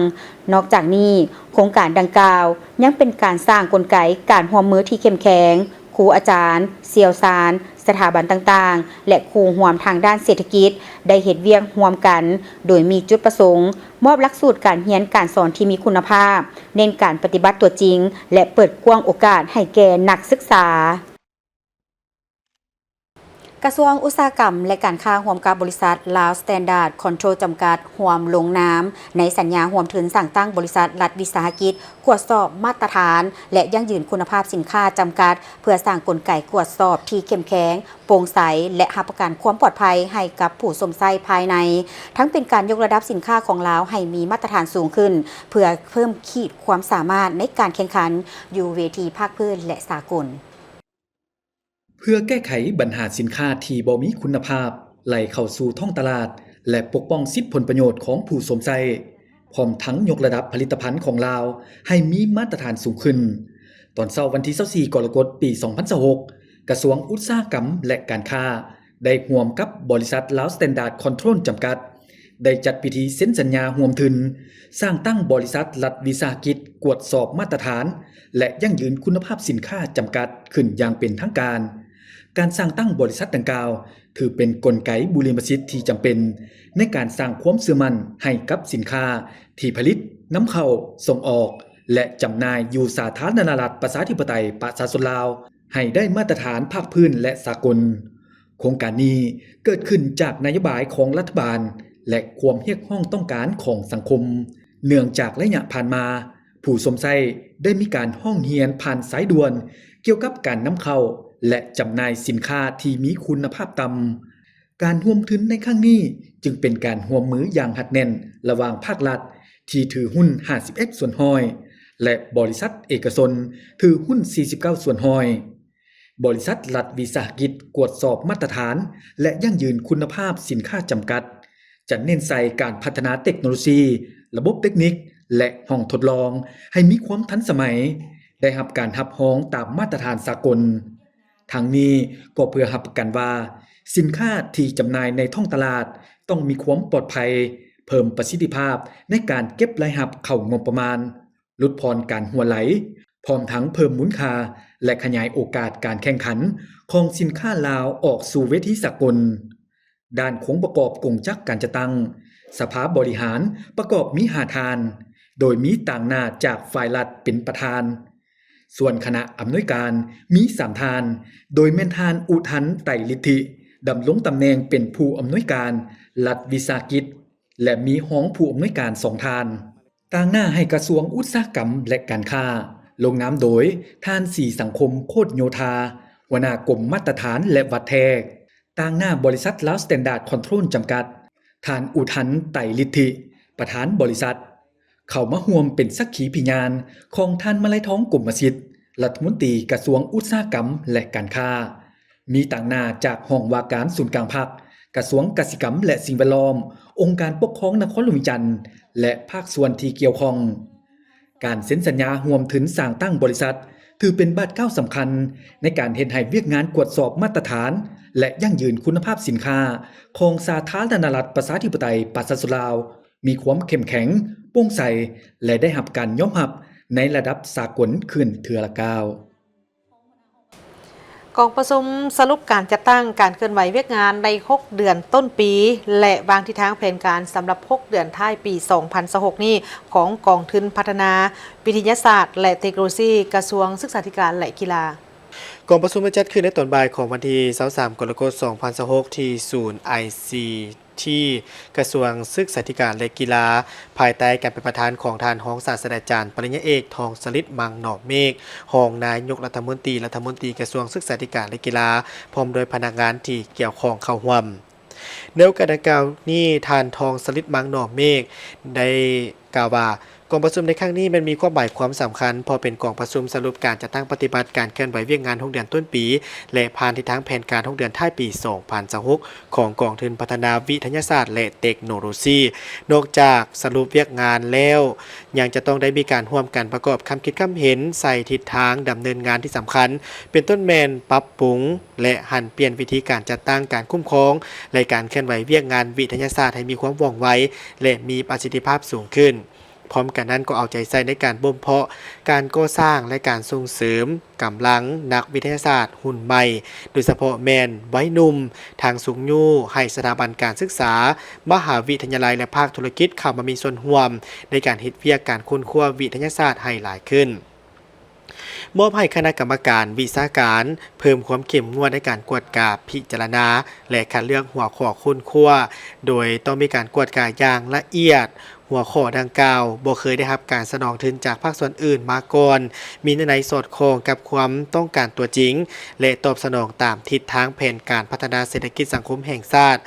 ນອກຈາກນີ້, ໂຄງການດັ່ງກ່າວຍັງເປັນການສ້າງກົນໄກການຮ່ວມມືທີ່ເຂັ້ມແຂງ, ຄູອາຈານ, ຊ່ຽວຊານ, ສະຖາບັນຕ່າງໆ ແລະ ຄູ່ຮ່ວມທາງດ້ານເສດຖະກິດ ໄດ້ເຮັດວຽກຮ່ວມກັນ ໂດຍມີຈຸດປະສົງມອບຫຼັກສູດການຮຽນການສອນທີ່ມີຄຸນນະພາບ, ເນັ້ນການປະຕິບັດຕົວຈິງ ແລະ ເປີດກວ້າງໂອກາດໃຫ້ແກ່ນັກສຶກສາ. ກະຊວງອຸດສາຫະກຳ ແລະ ການຄ້າ ຮ່ວມກັບບໍລິສັດ Lao Standard Control ຈຳກັດ ຮ່ວມລົງນາມໃນສັນຍາຮ່ວມທຶນສ້າງຕັ້ງບໍລິສັດລັດວິສາຫະກິດກວດສອບມາດຕະຖານ ແລະ ຢັ້ງຢືນຄຸນນະພາບສິນຄ້າຈຳກັດ ເພື່ອສ້າງກົນໄກກວດສອບທີ່ເຂັ້ມແຂງ, ໂປ່ງໃສ ແລະ ຮັບປະກັນຄວາມປອດໄພໃຫ້ກັບຜູ້ຊົມໃຊ້ພາຍໃນ, ທັງເປັນການຍົກລະດັບສິນຄ້າຂອງລາວໃຫ້ມີມາດຕະຖານສູງຂຶ້ນ ເພື່ອເພີ່ມຂີດຄວາມສາມາດໃນການແຂ່ງຂັນຢູ່ເວທີພາກພື້ນ ແລະ ສາກົນ. ເພື່ອແກ້ໄຂບັນຫາສິນຄ້າທີ່ບໍ່ມີຄຸນນະພາບໄຫຼເຂົ້າສູ່ທ້ອງຕະຫຼາດ ແລະ ປົກປ້ອງສິດຜົນປະໂຫຍດຂອງຜູ້ຊົມໃຊ້, ພ້ອມທັງຍົກລະດັບຜະລິດຕະພັນຂອງລາວໃຫ້ມີມາດຕະຖານສູງຂຶ້ນ, ຕອນເຊົ້າວັນທີຊາວສີ່ ກໍລະກົດ ປີສອງພັນຊາວຫົກ ກະຊວງອຸດສາຫະກຳ ແລະ ການຄ້າ ໄດ້ຮ່ວມກັບບໍລິສັດ Lao Standard Control ຈຳກັດ ໄດ້ຈັດພິທີເຊັນສັນຍາຮ່ວມທຶນ ສ້າງຕັ້ງບໍລິສັດລັດວິສາຫະກິດກວດສອບມາດຕະຖານ ແລະ ຢັ້ງຢືນຄຸນນະພາບສິນຄ້າຈຳກັດຂຶ້ນຢ່າງເປັນທາງການ. ການສ້າງຕັ້ງບໍລິສັດດັ່ງກ່າວ ຖືເປັນກົນໄກບູລິມະສິດທີ່ຈຳເປັນໃນການສ້າງຄວາມເຊື່ອໝັ້ນໃຫ້ກັບສິນຄ້າທີ່ຜະລິດ, ນຳເຂົ້າ, ສົ່ງອອກ ແລະ ຈຳໜ່າຍຢູ່ສາທາລະນະລັດ ປະຊາທິປະໄຕ ປະຊາຊົນລາວ ໃຫ້ໄດ້ມາດຕະຖານພາກພື້ນ ແລະ ສາກົນ. ໂຄງການນີ້ເກີດຂຶ້ນຈາກນະໂຍບາຍຂອງລັດຖະບານ ແລະ ຄວາມຮຽກຮ້ອງຕ້ອງການຂອງສັງຄົມ, ເນື່ອງຈາກໄລຍະຜ່ານມາ, ຜູ້ຊົມໃຊ້ໄດ້ມີການຮ້ອງຮຽນຜ່ານສາຍດ່ວນກ່ຽວກັບການນຳເຂົ້າ ແລະ ຈຳໜ່າຍສິນຄ້າທີ່ມີຄຸນນະພາບຕ່ຳ. ການຮ່ວມທຶນໃນຄັ້ງນີ້ຈຶ່ງເປັນການຮ່ວມມືຢ່າງຮັດແໜ້ນລະຫວ່າງພາກລັດທີ່ຖືຮຸ້ນຫ້າສິບເອັດສ່ວນຮ້ອຍ ແລະ ບໍລິສັດເອກະຊົນຖືຮຸ້ນສີ່ສິບເກົ້າສ່ວນຮ້ອຍ. ບໍລິສັດລັດວິສາຫະກິດກວດສອບມາດຕະຖານ ແລະ ຢັ້ງຢືນຄຸນນະພາບສິນຄ້າຈຳກັດ ຈະເນັ້ນໃສ່ການພັດທະນາເຕັກໂນໂລຊີ, ລະບົບເຕັກນິກ ແລະ ຫ້ອງທົດລອງໃຫ້ມີຄວາມທັນສະໄໝ, ໄດ້ຮັບການຮັບຮອງຕາມມາດຕະຖານສາກົນ. ທັງນີ້ກໍເພື່ອຮັບປະກັນວ່າ ສິນຄ້າທີ່ຈຳໜ່າຍໃນທ້ອງຕະຫຼາດຕ້ອງມີຄວາມປອດໄພ, ເພີ່ມປະສິດທິພາບໃນການເກັບລາຍຮັບເຂົ້າງົບປະມານ, ຫຼຸດຜ່ອນການຮົ່ວໄຫຼ, ພ້ອມທັງເພີ່ມມູນຄ່າ ແລະ ຂະຫຍາຍໂອກາດການແຂ່ງຂັນຂອງສິນຄ້າລາວອອກສູ່ເວທີສາກົນ. ດ້ານໂຄງປະກອບກົງຈັກການຈັດຕັ້ງ, ສະພາບໍລິຫານປະກອບມີຫ້າທ່ານ, ໂດຍມີຕາງໜ້າຈາກຝ່າຍລັດເປັນປະທານ, ສ່ວນຄະນະອຳນວຍການມີສາມທ່ານ, ໂດຍແມ່ນທ່ານ ອຸທັນ ໄຕລິດທິ ດຳລົງຕຳແໜ່ງເປັນຜູ້ອຳນວຍການລັດວິສາຫະກິດ ແລະ ມີຮອງຜູ້ອຳນວຍການສອງທ່ານ. ຕາງໜ້າໃຫ້ກະຊວງອຸດສາຫະກຳ ແລະ ການຄ້າ ລົງນາມໂດຍທ່ານ ສີສັງຄົມ ໂຄດໂຍທາ ຫົວໜ້າກົມມາດຕະຖານ ແລະ ວັດແທກ. ຕາງໜ້າບໍລິສັດລາວສະແຕນດາດຄອນໂທຣນຈຳກັດ, ທ່ານ ອຸທັນ ໄຕລິດທິ ປະທານບໍລິສັດ, ເຂົ້າມາຮ່ວມເປັນສັກຂີພິຍານຂອງທ່ານ ມະໄລທອງ ກົມມະສິດ ລັດຖະມົນຕີກະຊວງອຸດສາຫະກຳ ແລະ ການຄ້າ. ມີຕາງໜ້າຈາກຫ້ອງວ່າການສູນກາງພັກ, ກະຊວງກະສິກຳ ແລະ ສິ່ງແວດລ້ອມ, ອົງການປົກຄອງນະຄອນຫຼວງວຽງຈັນ ແລະ ພາກສ່ວນທີ່ກ່ຽວຂ້ອງ. ການເຊັນສັນຍາຮ່ວມທຶນສ້າງຕັ້ງບໍລິສັດ ຖືເປັນບາດກ້າວສຳຄັນໃນການເຮັດໃຫ້ວຽກງານກວດສອບມາດຕະຖານ ແລະ ຢັ້ງຢືນຄຸນນະພາບສິນຄ້າຂອງສາທາລະນະລັດປະຊາທິປະໄຕປະຊາຊົນລາວ ມີຄວາມເຂັ້ມແຂງ, ໂປ່ງໃສ ແລະ ໄດ້ຮັບການຍອມຮັບໃນລະດັບສາກົນຂຶ້ນເທື່ອລະກ້າວ. ກອງປະຊຸມສະຫຼຸບການຈັດຕັ້ງການເຄື່ອນໄຫວວຽກງານໃນຫົກເດືອນຕົ້ນປີ ແລະ ວາງທິດທາງແຜນການສຳລັບຫົກເດືອນທ້າຍປີສອງພັນຊາວຫົກນີ້ ຂອງກອງທຶນພັດທະນາວິທະຍາສາດ ແລະ ເຕັກໂນໂລຊີ ກະຊວງສຶກສາທິການ ແລະ ກິລາ. ກອງປະຊຸມໄດ້ຈັດຂຶ້ນໃນຕອນບ່າຍຂອງວັນທີຊາວສາມ ກໍລະກົດ ສອງພັນຊາວຫົກ ທີ່ສູນ ໄອຊີ ທີ່ກະຊວງສຶກສາທິການ ແລະ ກິລາ ພາຍໃຕ້ການເປັນປະທານຂອງທ່ານຮອງສາດສະດາຈານ ປະລິນຍາເອກ ທອງສະລິດ ມັງໜໍ່ເມກ ຮອງນາຍົກລັດຖະມົນຕີ, ລັດຖະມົນຕີກະຊວງສຶກສາທິການ ແລະ ກິລາ ພ້ອມດ້ວຍພະນັກງານທີ່ກ່ຽວຂ້ອງເຂົ້າຮ່ວມ. ໃນໂອກາດດັ່ງກ່າວນີ້, ທ່ານ ທອງສະລິດ ມັງໜໍ່ເມກ ໄດ້ກ່າວວ່າ ກອງປະຊຸມໃນຄັ້ງນີ້ແມ່ນມີຄວາມໝາຍຄວາມສຳຄັນ ເພາະເປັນກອງປະຊຸມສະຫຼຸບການຈັດຕັ້ງປະຕິບັດການເຄື່ອນໄຫວວຽກງານຫົກເດືອນຕົ້ນປີ ແລະ ຜ່ານທິດທາງແຜນການຫົກເດືອນທ້າຍປີສອງພັນຊາວຫົກ ຂອງກອງທຶນພັດທະນາວິທະຍາສາດ ແລະ ເຕັກໂນໂລຊີ. ນອກຈາກສະຫຼຸບວຽກງານແລ້ວ, ຍັງຈະຕ້ອງໄດ້ມີການຮ່ວມກັນປະກອບຄຳຄິດຄຳເຫັນໃສ່ທິດທາງດຳເນີນງານທີ່ສຳຄັນ, ເປັນຕົ້ນແມ່ນປັບປຸງ ແລະ ຫັນປ່ຽນວິທີການຈັດຕັ້ງການຄຸ້ມຄອງ ແລະ ການເຄື່ອນໄຫວວຽກງານວິທະຍາສາດໃຫ້ມີຄວາມວ່ອງໄວ ແລະ ມີປະສິດທິພາບສູງຂຶ້ນ. ພ້ອມກັນນັ້ນກໍເອົາໃຈໃສ່ໃນການບົ່ມເພາະການກໍ່ສ້າງ ແລະ ການສົ່ງເສີມກຳລັງນັກວິທະຍາສາດຮຸ່ນໃໝ່, ໂດຍສະເພາະແມ່ນໄວໜຸ່ມ, ທັງຊຸກຍູ້ໃຫ້ສະຖາບັນການສຶກສາ, ມະຫາວິທະຍາໄລ ແລະ ພາກທຸລະກິດເຂົ້າມາມີສ່ວນຮ່ວມໃນການເຮັດວຽກການຄົ້ນຄວ້າວິທະຍາສາດໃຫ້ຫຼາຍຂຶ້ນ. ມອບໃຫ້ຄະນະກຳມະການວິຊາການເພີ່ມຄວາມເຂັ້ມງວດໃນການກວດກາ, ພິຈາລະນາ ແລະ ຄັດເລືອກຫົວຂໍ້ຄົ້ນຄວ້າ, ໂດຍຕ້ອງມີການກວດກາຢ່າງລະອຽດ. ຫົວຂໍ້ດັ່ງກ່າວບໍ່ເຄີຍໄດ້ຮັບການສະໜອງທຶນຈາກພາກສ່ວນອື່ນມາກ່ອນ, ມີເນື້ອໃນສອດຄ່ອງກັບຄວາມຕ້ອງການຕົວຈິງ ແລະ ຕອບສະໜອງຕາມທິດທາງແຜນການພັດທະນາເສດຖະກິດສັງຄົມແຫ່ງຊາດ.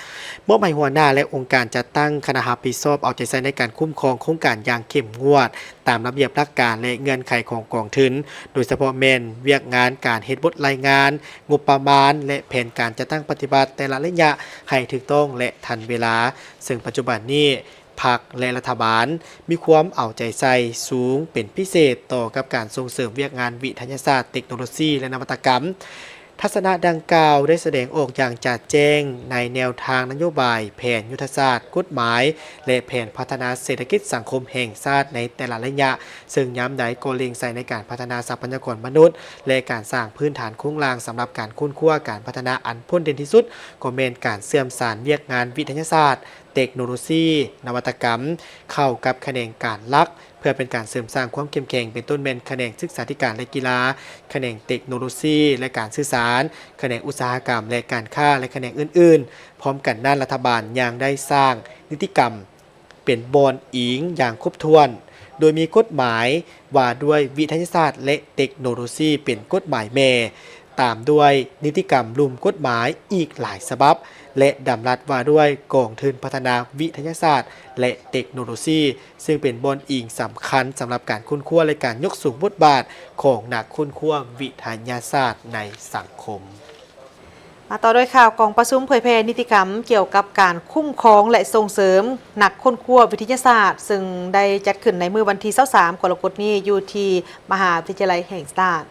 ມອບໃຫ້ຫົວໜ້າ ແລະ ອົງການຈັດຕັ້ງຄະນະຮັບຜິດຊອບເອົາໃຈໃສ່ໃນການຄຸ້ມຄອງໂຄງການຢ່າງເຂັ້ມງວດ ຕາມລະບຽບຫຼັກການ ແລະ ເງື່ອນໄຂຂອງກອງທຶນ, ໂດຍສະເພາະແມ່ນວຽກງານການເຮັດບົດລາຍງານ, ງົບປະມານ ແລະ ແຜນການຈັດຕັ້ງປະຕິບັດແຕ່ລະໄລຍະໃຫ້ຖືກຕ້ອງ ແລະ ທັນເວລາ. ເຊິ່ງປັດຈຸບັນນີ້ ພັກ ແລະ ລັດຖະບານມີຄວາມເອົາໃຈໃສ່ສູງເປັນພິເສດຕໍ່ກັບການສົ່ງເສີມວຽກງານວິທະຍາສາດ, ເຕັກໂນໂລຊີ ແລະ ນະວັດຕະກຳ. ທັດສະນະດັ່ງກ່າວໄດ້ສະແດງອອກຢ່າງຈະແຈ້ງໃນແນວທາງນະໂຍບາຍ, ແຜນຍຸດທະສາດ, ກົດໝາຍ ແລະ ແຜນພັດທະນາເສດຖະກິດສັງຄົມແຫ່ງຊາດໃນແຕ່ລະໄລຍະ, ເຊິ່ງຍາມໃດກໍເລັ່ງໃສ່ໃນການພັດທະນາຊັບພະຍາກອນມະນຸດ ແລະ ການສ້າງພື້ນຖານໂຄງລ່າງສຳລັບການຄົ້ນຄວ້າການພັດທະນາ. ອັນໂດດເດັ່ນທີ່ສຸດກໍແມ່ນການເຊື່ອມສານວຽກງານວິທະຍາສາດ, ເຕັກໂນໂລຊີ, ນະວັດຕະກຳ ເຂົ້າກັບຂະແໜງການຫຼັກ ເພື່ອເປັນການເສີມສ້າງຄວາມເຂັ້ມແຂງ ເປັນຕົ້ນແມ່ນຂະແໜງສຶກສາທິການ ແລະ ກິລາ, ຂະແໜງເຕັກໂນໂລຊີ ແລະ ການສື່ສານ, ຂະແໜງອຸດສາຫະກຳ ແລະ ການຄ້າ ແລະ ຂະແໜງອື່ນໆ. ພ້ອມກັນນັ້ນ, ລັດຖະບານຍັງໄດ້ສ້າງນິຕິກຳ ເປັນບ່ອນອີງຢ່າງຄົບຖ້ວນ, ໂດຍມີກົດໝາຍວ່າດ້ວຍວິທະຍາສາດ ແລະ ເຕັກໂນໂລຊີເປັນກົດໝາຍແມ່, ຕາມດ້ວຍນິຕິກຳລຸ່ມກົດໝາຍອີກຫຼາຍສະບັບ ແລະ ດຳລັດວ່າດ້ວຍກອງທຶນພັດທະນາວິທະຍາສາດ ແລະ ເຕັກໂນໂລຊີ, ເຊິ່ງເປັນບ່ອນອີງສຳຄັນສຳລັບການຄົ້ນຄວ້າ ແລະ ການຍົກສູງບົດບາດຂອງນັກຄົ້ນຄວ້າວິທະຍາສາດໃນສັງຄົມ. ມາຕໍ່ດ້ວຍຂ່າວ ກອງປະຊຸມເຜີຍແຜ່ນິຕິກຳກ່ຽວກັບການຄຸ້ມຄອງ ແລະ ສົ່ງເສີມນັກຄົ້ນຄວ້າວິທະຍາສາດ ເຊິ່ງໄດ້ຈັດຂຶ້ນໃນມື້ວັນທີຊາວສາມ ກໍລະກົດນີ້ ຢູ່ທີ່ມະຫາວິທະຍາໄລແຫ່ງຊາດ.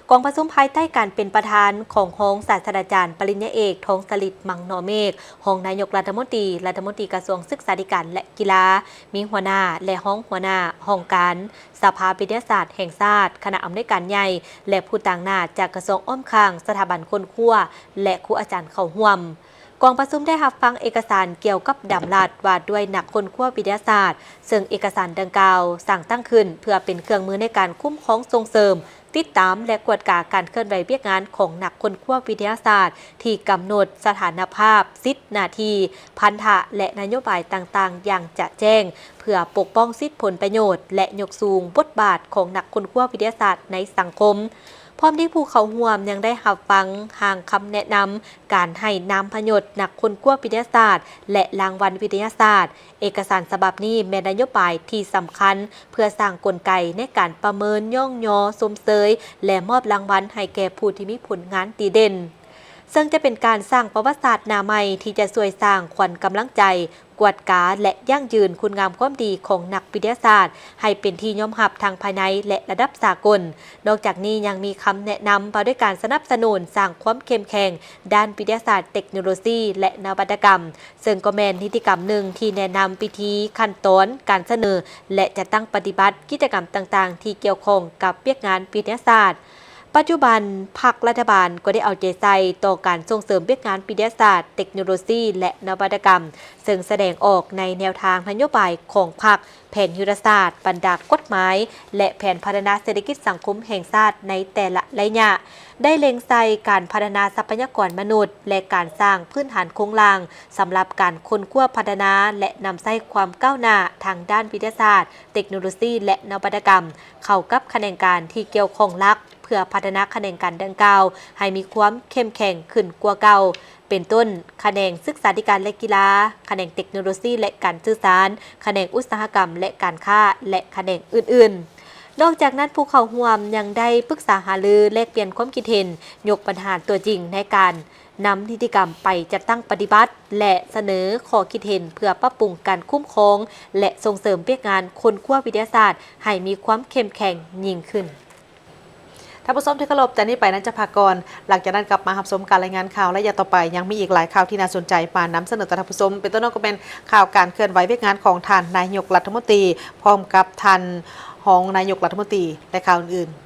ກອງປະຊຸມພາຍໃຕ້ການເປັນປະທານຂອງຮອງສາດສະດາຈານປະລິນຍາເອກ ທອງສະລິດ ມັງນໍເມກ ຮອງນາຍົກລັດຖະມົນຕີ, ລັດຖະມົນຕີກະຊວງສຶກສາທິການ ແລະ ກິລາ, ມີຫົວໜ້າ ແລະ ຮອງຫົວໜ້າຫ້ອງການ ສະພາວິທະຍາສາດແຫ່ງຊາດ, ຄະນະອຳນວຍການໃຫຍ່ ແລະ ຜູ້ຕາງໜ້າຈາກກະຊວງອ້ອມຂ້າງ, ສະຖາບັນຄົ້ນຄວ້າ ແລະ ຄູອາຈານເຂົ້າຮ່ວມ. ກອງປະຊຸມໄດ້ຮັບຟັງເອກະສານກ່ຽວກັບດຳລັດວ່າດ້ວຍນັກຄົ້ນຄວ້າວິທະຍາສາດ, ເຊິ່ງເອກະສານດັ່ງກ່າວສ້າງຕັ້ງຂຶ້ນເພື່ອເປັນເຄື່ອງມືໃນການຄຸ້ມຄອງ, ສົ່ງເສີມ, ຕິດຕາມ ແລະ ກວດກາການເຄື່ອນໄຫວວຽກງານຂອງນັກຄົ້ນຄວ້າວິທະຍາສາດ ທີ່ກຳນົດສະຖານະພາບ, ສິດ, ໜ້າທີ່, ພັນທະ ແລະ ນະໂຍບາຍຕ່າງໆຢ່າງຈະແຈ້ງ ເພື່ອປົກປ້ອງສິດຜົນປະໂຫຍດ ແລະ ຍົກສູງບົດບາດຂອງນັກຄົ້ນຄວ້າວິທະຍາສາດໃນສັງຄົມ. ພ້ອມດ້ວຍຜູ້ເຂົ້າຮ່ວມຍັງໄດ້ຮັບຟັງຮ່າງຄຳແນະນຳການໃຫ້ນາມພະຍົດນັກຄົ້ນຄວ້າວິທະຍາສາດ ແລະ ລາງວັນວິທະຍາສາດ. ເອກະສານສະບັບນີ້ແມ່ນນະໂຍບາຍທີ່ສຳຄັນ ເພື່ອສ້າງກົນໄກໃນການປະເມີນ, ຍ້ອງຍໍ, ຊົມເຊີຍ ແລະ ມອບລາງວັນໃຫ້ແກ່ຜູ້ທີ່ມີຜົນງານດີເດັ່ນ. ເຊິ່ງຈະເປັນການສ້າງປະຫວັດສາດໜ້າໃໝ່ທີ່ຈະຊ່ວຍສ້າງຂວັນກຳລັງໃຈ, ກວດກາ ແລະ ຢັ້ງຢືນຄຸນງາມຄວາມດີຂອງນັກວິທະຍາສາດ ໃຫ້ເປັນທີ່ຍອມຮັບທັງພາຍໃນ ແລະ ລະດັບສາກົນ. ນອກຈາກນີ້ຍັງມີຄຳແນະນຳວ່າດ້ວຍການສະໜັບສະໜູນສ້າງຄວາມເຂັ້ມແຂງດ້ານວິທະຍາສາດ, ເຕັກໂນໂລຊີ ແລະ ນະວັດຕະກຳ, ເຊິ່ງກໍແມ່ນນິຕິກຳໜຶ່ງທີ່ແນະນຳວິທີ, ຂັ້ນຕອນການສະເໜີ ແລະ ຈັດຕັ້ງປະຕິບັດກິດຈະກຳຕ່າງໆທີ່ກ່ຽວຂ້ອງກັບວຽກງານວິທະຍາສາດ. ປັດຈຸບັນ, ພັກລັດຖະບານກໍໄດ້ເອົາໃຈໃສ່ຕໍ່ການສົ່ງເສີມວຽກງານວິທະຍາສາດ, ເຕັກໂນໂລຊີ ແລະ ນະວັດຕະກຳ, ເຊິ່ງສະແດງອອກໃນແນວທາງນະໂຍບາຍຂອງພັກ, ແຜນຍຸດທະສາດ, ບັນດາກົດໝາຍ ແລະ ແຜນພັດທະນາເສດຖະກິດສັງຄົມແຫ່ງຊາດໃນແຕ່ລະໄລຍະ, ໄດ້ເລັງໃສ່ການພັດທະນາຊັບພະຍາກອນມະນຸດ ແລະ ການສ້າງພື້ນຖານໂຄງລ່າງສຳລັບການຄົ້ນຄວ້າພັດທະນາ ແລະ ນຳໃຊ້ຄວາມກ້າວໜ້າທາງດ້ານວິທະຍາສາດ, ເຕັກໂນໂລຊີ ແລະ ນະວັດຕະກຳ ເຂົ້າກັບຂະແໜງການທີ່ກ່ຽວຂ້ອງຫຼັກ ເພື່ອພັດທະນາຂະແໜງການດັ່ງກ່າວໃຫ້ມີຄວາມເຂັ້ມແຂງຂຶ້ນກວ່າເກົ່າ, ເປັນຕົ້ນ ຂະແໜງສຶກສາທິການ ແລະ ກິລາ, ຂະແໜງເຕັກໂນໂລຊີ ແລະ ການສື່ສານ, ຂະແໜງອຸດສາຫະກຳ ແລະ ການຄ້າ ແລະ ຂະແໜງອື່ນໆ. ນອກຈາກນັ້ນ, ຜູ້ເຂົ້າຮ່ວມຍັງໄດ້ປຶກສາຫາລື, ແລກປ່ຽນຄວາມຄິດເຫັນ, ຍົກບັນຫາຕົວຈິງໃນການນຳນິຕິກຳໄປຈັດຕັ້ງປະຕິບັດ ແລະ ສະເໜີຂໍ້ຄິດເຫັນເພື່ອປັບປຸງການຄຸ້ມຄອງ ແລະ ສົ່ງເສີມວຽກງານຄົ້ນຄວ້າວິທະຍາສາດໃຫ້ມີຄວາມເຂັ້ມແຂງຍິ່ງຂຶ້ນ. ທ່ານຜູ້ຊົມທີ່ເຄົາລົບ, ຈາກນີ້ໄປນັ້ນຈະພັກກ່ອນ. ຫຼັງຈາກນັ້ນກັບມາຮັບຊົມການລາຍງານຂ່າວໄລຍະຕໍ່ໄປ, ຍັງມີອີກຫຼາຍຂ່າວທີ່ໜ້າສົນໃຈມານຳສະເໜີຕໍ່ທ່ານຜູ້ຊົມ, ເປັນຕົ້ນກໍແມ່ນຂ່າວການເຄື່ອນໄຫວວຽກງານຂອງທ່ານນາຍົກລັດຖະມົນຕີ ພ້ອມກັບທ່ານຮອງນາຍົກລັດຖະມົນຕີ ແລະ ຂ່າວອື່ນໆ.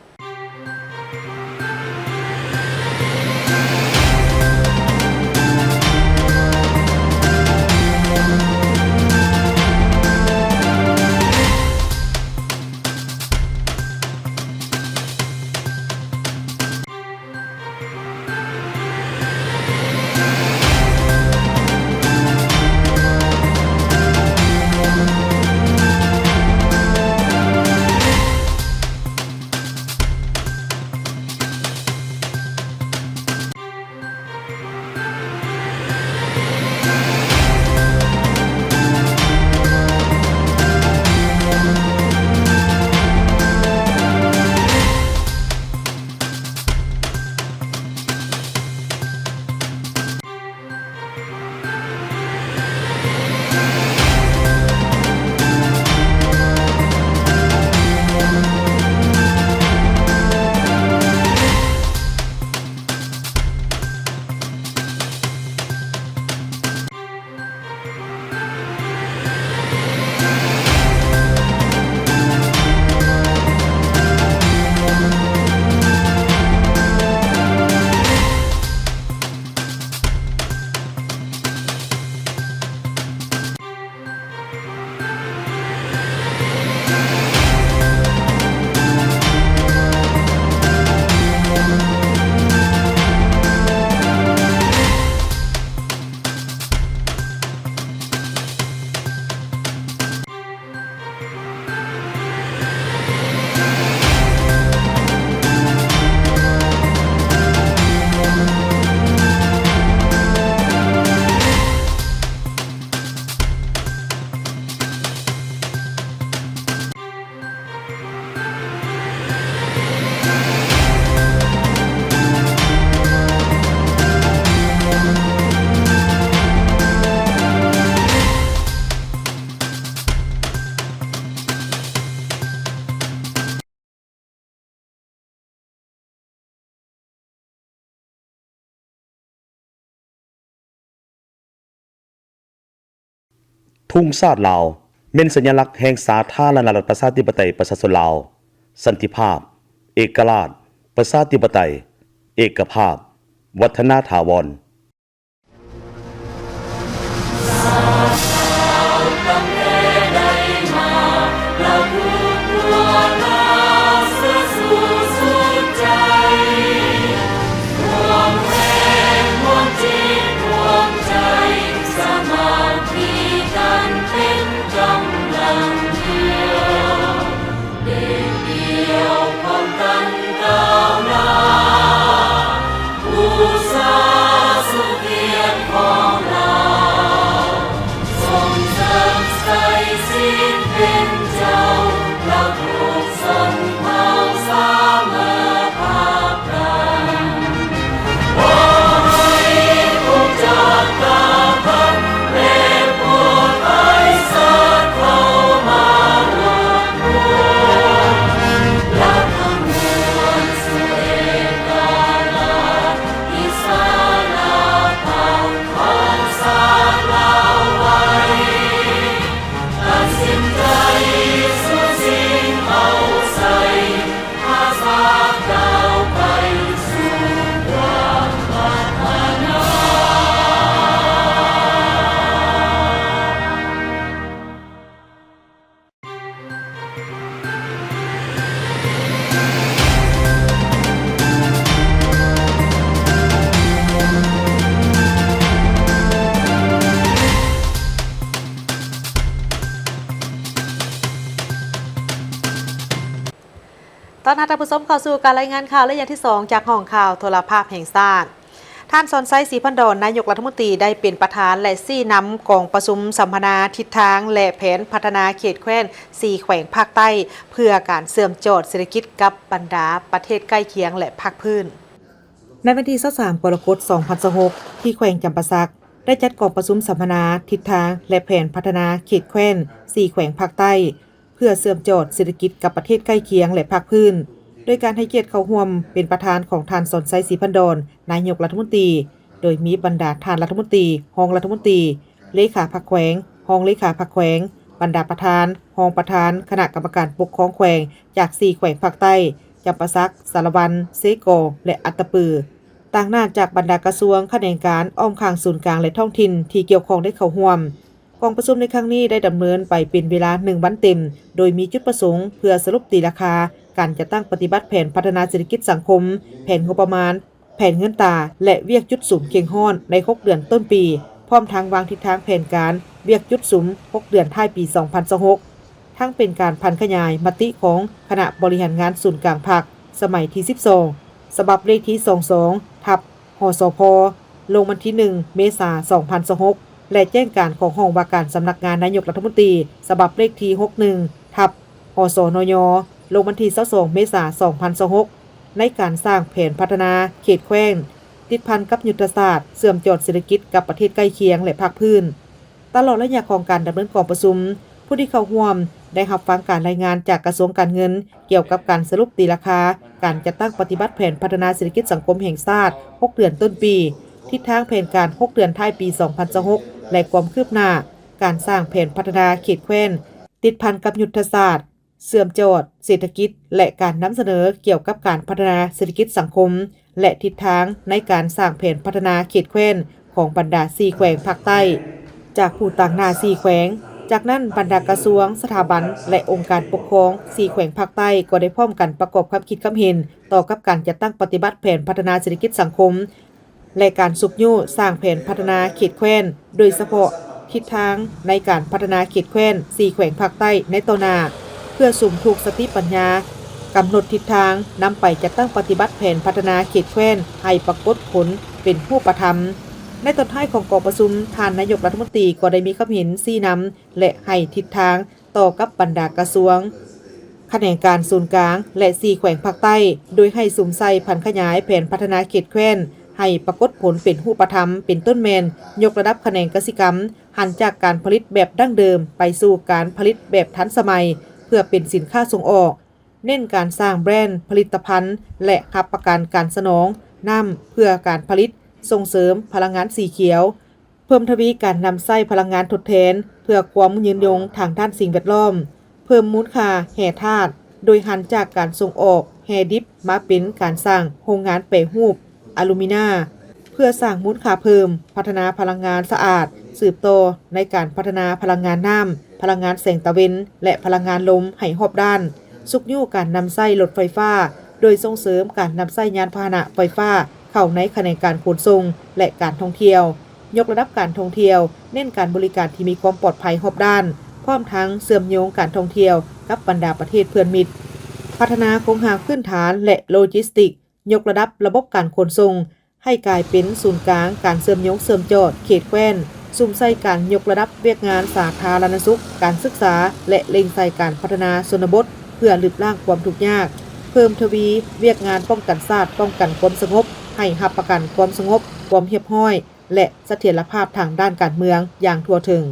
ທຸງຊາດລາວ ແມ່ນສັນຍາລັກແຫ່ງສາທາລະນະລັດ ປະຊາທິປະໄຕ ປະຊາຊົນລາວ, ສັນຕິພາບ, ເອກະລາດ, ປະຊາທິປະໄຕ, ເອກະພາບ, ວັດທະນາຖາວອນ. ຕ້ອນຮັບທ່ານຜູ້ຊົມເຂົ້າສູ່ການລາຍງານຂ່າວໄລຍະທີສອງ ຈາກຫ້ອງຂ່າວໂທລະພາບແຫ່ງຊາດ. ທ່ານ ສອນໄຊ ສີພັນດອນ ນາຍົກລັດຖະມົນຕີ ໄດ້ເປັນປະທານ ແລະ ຊີ້ນຳກອງປະຊຸມສຳມະນາທິດທາງ ແລະ ແຜນພັດທະນາເຂດແຄວ້ນສີ່ແຂວງພາກໃຕ້ ເພື່ອການເຊື່ອມຈອດເສດຖະກິດກັບບັນດາປະເທດໃກ້ຄຽງ ແລະ ພາກພື້ນ. ໃນວັນທີຊາວສາມ ກໍລະກົດ ສອງພັນຊາວຫົກ ທີ່ແຂວງຈຳປາສັກ ໄດ້ຈັດກອງປະຊຸມສຳມະນາທິດທາງ ແລະ ແຜນພັດທະນາເຂດແຄວ້ນສີ່ແຂວງພາກໃຕ້ ເພື່ອເຊື່ອມຈອດເສດຖະກິດກັບປະເທດໃກ້ຄຽງ ແລະ ພາກພື້ນ, ໂດຍການໃຫ້ກຽດເຂົ້າຮ່ວມເປັນປະທານຂອງທ່ານ ສອນໄຊ ສີພັນດອນ ນາຍົກລັດຖະມົນຕີ, ໂດຍມີບັນດາທ່ານລັດຖະມົນຕີ, ຮອງລັດຖະມົນຕີ, ເລຂາພັກແຂວງ, ຮອງເລຂາພັກແຂວງ, ບັນດາປະທານ, ຮອງປະທານຄະນະກຳມະການປົກຄອງແຂວງຈາກສີ່ແຂວງພາກໃຕ້, ຈຳປາສັກ, ສາລະວັນ, ເຊກອງ ແລະ ອັດຕະປື, ຕາງໜ້າຈາກບັນດາກະຊວງ, ຂະແໜງການ, ອ້ອມຂ້າງສູນກາງ ແລະ ທ້ອງຖິ່ນທີ່ກ່ຽວຂ້ອງໄດ້ເຂົ້າຮ່ວມ. ກອງປະຊຸມໃນຄັ້ງນີ້ໄດ້ດຳເນີນໄປເປັນເວລາໜຶ່ງວັນເຕັມ, ໂດຍມີຈຸດປະສົງເພື່ອສະຫຼຸບຕີລາຄາການຈັດຕັ້ງປະຕິບັດແຜນພັດທະນາເສດຖະກິດສັງຄົມ, ແຜນງົບປະມານ, ແຜນເງິນຕາ ແລະ ວຽກຈຸດສຸມເຄັ່ງຮ້ອນໃນຫົກເດືອນຕົ້ນປີ, ພ້ອມທັງວາງທິດທາງແຜນການວຽກຈຸດສຸມຫົກເດືອນທ້າຍປີສອງພັນຊາວຫົກ, ທັງເປັນການຜັນຂະຫຍາຍມະຕິຂອງຄະນະບໍລິຫານງານສູນກາງພັກສະໄໝທີສິບສອງ ສະບັບເລກທີສອງສອງ ທັບ ຫສພ ລົງວັນທີໜຶ່ງ ເມສາ ສອງພັນຊາວຫົກ ແລະ ແຈ້ງການຂອງຫ້ອງວ່າການສຳນັກງານນາຍົກລັດຖະມົນຕີ ສະບັບເລກທີຫົກໜຶ່ງ ທັບ ຫສນຍ ລົງວັນທີຊາວສອງ ເມສາ ສອງພັນຊາວຫົກ ໃນການສ້າງແຜນພັດທະນາເຂດແຄວ້ນ ຕິດພັນກັບຍຸດທະສາດເຊື່ອມຈອດເສດຖະກິດກັບປະເທດໃກ້ຄຽງ ແລະ ພາກພື້ນ. ຕະຫຼອດໄລຍະຂອງການດຳເນີນກອງປະຊຸມ, ຜູ້ທີ່ເຂົ້າຮ່ວມໄດ້ຮັບຟັງການລາຍງານຈາກກະຊວງການເງິນ ກ່ຽວກັບການສະຫຼຸບຕີລາຄາການຈັດຕັ້ງປະຕິບັດແຜນພັດທະນາເສດຖະກິດສັງຄົມແຫ່ງຊາດຫົກເດືອນຕົ້ນປີ, ທິດທາງແຜນການຫົກເດືອນທ້າຍປີສອງພັນຊາວຫົກ ແລະ ຄວາມຄືບໜ້າການສ້າງແຜນພັດທະນາເຂດແຄວ້ນ ຕິດພັນກັບຍຸດທະສາດເຊື່ອມຈອດເສດຖະກິດ ແລະ ການນຳສະເໜີກ່ຽວກັບການພັດທະນາເສດຖະກິດສັງຄົມ ແລະ ທິດທາງໃນການສ້າງແຜນພັດທະນາເຂດແຄວ້ນຂອງບັນດາສີ່ແຂວງພາກໃຕ້ ຈາກຜູ້ຕາງໜ້າສີ່ແຂວງ. ຈາກນັ້ນ, ບັນດາກະຊວງ, ສະຖາບັນ ແລະ ອົງການປົກຄອງສີ່ແຂວງພາກໃຕ້ ກໍໄດ້ພ້ອມກັນປະກອບຄຳຄິດຄຳເຫັນຕໍ່ກັບການຈັດຕັ້ງປະຕິບັດແຜນພັດທະນາເສດຖະກິດສັງຄົມ ແລະ ການຊຸກຍູ້ສ້າງແຜນພັດທະນາເຂດແຄວ້ນ, ໂດຍສະເພາະທິດທາງໃນການພັດທະນາເຂດແຄວ້ນສີ່ແຂວງພາກໃຕ້ໃນຕໍ່ໜ້າ, ເພື່ອສຸມທຸກສະຕິປັນຍາ ກຳນົດທິດທາງ, ນຳໄປຈັດຕັ້ງປະຕິບັດແຜນພັດທະນາເຂດແຄວ້ນໃຫ້ປາກົດຜົນເປັນຮູບປະທຳ. ໃນຕອນທ້າຍຂອງກອງປະຊຸມ, ທ່ານນາຍົກລັດຖະມົນຕີກໍໄດ້ມີຄຳເຫັນຊີ້ນຳ ແລະ ໃຫ້ທິດທາງ ຕໍ່ກັບບັນດາກະຊວງ, ຂະແໜງການສູນກາງ ແລະ ສີ່ແຂວງພາກໃຕ້, ໂດຍໃຫ້ສຸມໃສ່ຜັນຂະຫຍາຍແຜນພັດທະນາເຂດແຄວ້ນໃຫ້ປາກົດຜົນເປັນຮູບປະທຳ, ເປັນຕົ້ນແມ່ນຍົກລະດັບຂະແໜງກະສິກຳ, ຫັນຈາກການຜະລິດແບບດັ້ງເດີມໄປສູ່ການຜະລິດແບບທັນສະໄໝ ເພື່ອເປັນສິນຄ້າສົ່ງອອກ, ເນັ້ນການສ້າງແບຣນຜະລິດຕະພັນ ແລະ ຮັບປະກັນການສະໜອງນ້ຳເພື່ອການຜະລິດ, ສົ່ງເສີມພະລັງງານສີຂຽວ, ເພີ່ມທະວີການນຳໃຊ້ພະລັງງານທົດແທນ ເພື່ອຄວາມຍືນຍົງທາງດ້ານສິ່ງແວດລ້ອມ, ເພີ່ມມູນຄ່າແຮ່ທາດ ໂດຍຫັນຈາກການສົ່ງອອກແຮ່ດິບມາເປັນການສ້າງໂຮງງານແປຮູບອາລູມິນາ ເພື່ອສ້າງມູນຄ່າເພີ່ມ, ພັດທະນາພະລັງງານສະອາດ, ສືບຕໍ່ໃນການພັດທະນາພະລັງງານນ້ຳ, ພະລັງງານແສງຕາເວັນ ແລະ ພະລັງງານລົມໃຫ້ຮອບດ້ານ, ຊຸກຍູ້ການນຳໃຊ້ລົດໄຟຟ້າ ໂດຍສົ່ງເສີມການນຳໃຊ້ຍານພາຫະນະໄຟຟ້າເຂົ້າໃນຂະແໜງການຂົນສົ່ງ ແລະ ການທ່ອງທ່ຽວ, ຍົກລະດັບການທ່ອງທ່ຽວ, ເນັ້ນການບໍລິການທີ່ມີຄວາມປອດໄພຮອບດ້ານ, ພ້ອມທັງເຊື່ອມໂຍງການທ່ອງທ່ຽວກັບບັນດາປະເທດເພື່ອນມິດ, ພັດທະນາໂຄງຮ່າງພື້ນຖານ ແລະ ໂລຈິສຕິກ, ຍົກລະດັບລະບົບການຂົນສົ່ງ ໃຫ້ກາຍເປັນສູນກາງການເຊື່ອມໂຍງເຊື່ອມຈອດເຂດແຄວ້ນ, ສຸມໃສ່ການຍົກລະດັບວຽກງານສາທາລະນະສຸກ, ການສຶກສາ ແລະ ເລັ່ງໃສ່ການພັດທະນາຊົນນະບົດ ເພື່ອລຶບລ້າງຄວາມທຸກຍາກ, ເພີ່ມທະວີວຽກງານປ້ອງກັນຊາດ, ປ້ອງກັນຄວາມສະຫງົບ, ໃຫ້ຮັບປະກັນຄວາມສະຫງົບ, ຄວາມຮຽບຮ້ອຍ ແລະ ສະຖຽນລະພາບທາງດ້ານການເມືອງຢ່າງທົ່ວເຖິງ.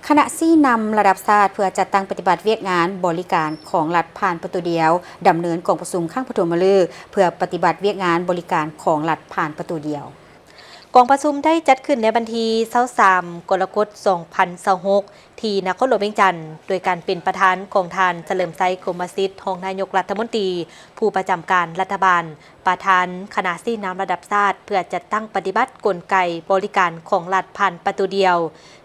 ຄະນະຊີ້ນຳລະດັບຊາດເພື່ອຈັດຕັ້ງປະຕິບັດວຽກງານບໍລິການຂອງລັດຜ່ານປະຕູດຽວ ດຳເນີນກອງປະຊຸມຄັ້ງປະຖົມມະລື ເພື່ອປະຕິບັດວຽກງານບໍລິການຂອງລັດຜ່ານປະຕູດຽວ. ກອງປະຊຸມໄດ້ຈັດຂຶ້ນໃນວັນທີຊາວສາມ ກໍລະກົດ ສອງພັນຊາວຫົກ ທີ່ນະຄອນຫຼວງວຽງຈັນ ໂດຍການເປັນປະທານຂອງທ່ານ ສະເຫຼີມໄຊ ກົມມະສິດ ຮອງນາຍົກລັດຖະມົນຕີ ຜູ້ປະຈຳການລັດຖະບານ, ປະທານຄະນະຊີ້ນຳລະດັບຊາດ ເພື່ອຈັດຕັ້ງປະຕິບັດກົນໄກບໍລິການຂອງລັດຜ່ານປະຕູດຽວ,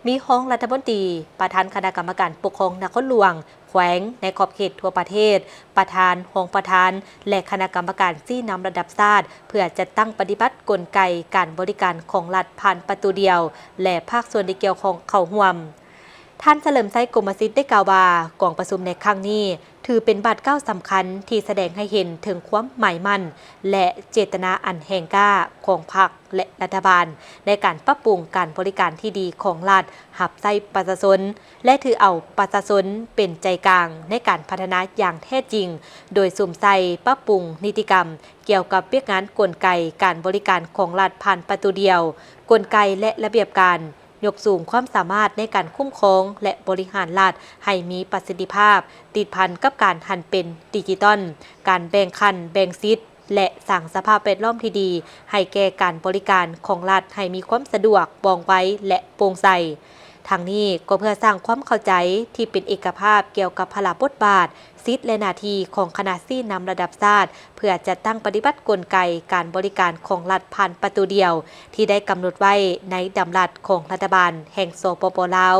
ມີຮອງລັດຖະມົນຕີ, ປະທານຄະນະກຳມະການປົກຄອງນະຄອນຫຼວງ, ແຂວງໃນຂອບເຂດທົ່ວປະເທດ, ປະທານ, ຮອງປະທານ ແລະ ຄະນະກຳມະການຊີ້ນຳລະດັບຊາດ ເພື່ອຈັດຕັ້ງປະຕິບັດກົນໄກການບໍລິການຂອງລັດຜ່ານປະຕູດຽວ ແລະ ພາກສ່ວນທີ່ກ່ຽວຂ້ອງເຂົ້າຮ່ວມ. ທ່ານ ສະເຫຼີມໄຊ ກົມມະສິດ ໄດ້ກ່າວວ່າ ກອງປະຊຸມໃນຄັ້ງນີ້ ຖືເປັນບາດກ້າວສຳຄັນທີ່ສະແດງໃຫ້ເຫັນເຖິງຄວາມໝາຍໝັ້ນ ແລະ ເຈດຕະນາອັນແຮງກ້າຂອງພັກ ແລະ ລັດຖະບານ ໃນການປັບປຸງການບໍລິການທີ່ດີຂອງລັດຮັບໃຊ້ປະຊາຊົນ ແລະ ຖືເອົາປະຊາຊົນເປັນໃຈກາງໃນການພັດທະນາຢ່າງແທ້ຈິງ, ໂດຍສຸມໃສ່ປັບປຸງນິຕິກຳກ່ຽວກັບວຽກງານກົນໄກການບໍລິການຂອງລັດຜ່ານປະຕູດຽວ, ກົນໄກ ແລະ ລະບຽບການ, ຍົກສູງຄວາມສາມາດໃນການຄຸ້ມຄອງ ແລະ ບໍລິຫານລັດໃຫ້ມີປະສິດທິພາບ, ຕິດພັນກັບການຫັນເປັນດິຈິຕອນ, ການແບ່ງຂັ້ນແບ່ງສິດ ແລະ ສ້າງສະພາບແວດລ້ອມທີ່ດີໃຫ້ແກ່ການບໍລິການຂອງລັດໃຫ້ມີຄວາມສະດວກ, ວ່ອງໄວ ແລະ ໂປ່ງໃສ. ທັງນີ້ກໍເພື່ອສ້າງຄວາມເຂົ້າໃຈທີ່ເປັນເອກະພາບກ່ຽວກັບພາລະບົດບາດ, ສິດ ແລະ ໜ້າທີ່ຂອງຄະນະຊີ້ນຳລະດັບຊາດ ເພື່ອຈັດຕັ້ງປະຕິບັດກົນໄກການບໍລິການຂອງລັດຜ່ານປະຕູດຽວ ທີ່ໄດ້ກຳນົດໄວ້ໃນດຳລັດຂອງລັດຖະບານແຫ່ງ ສປປ ລາວ,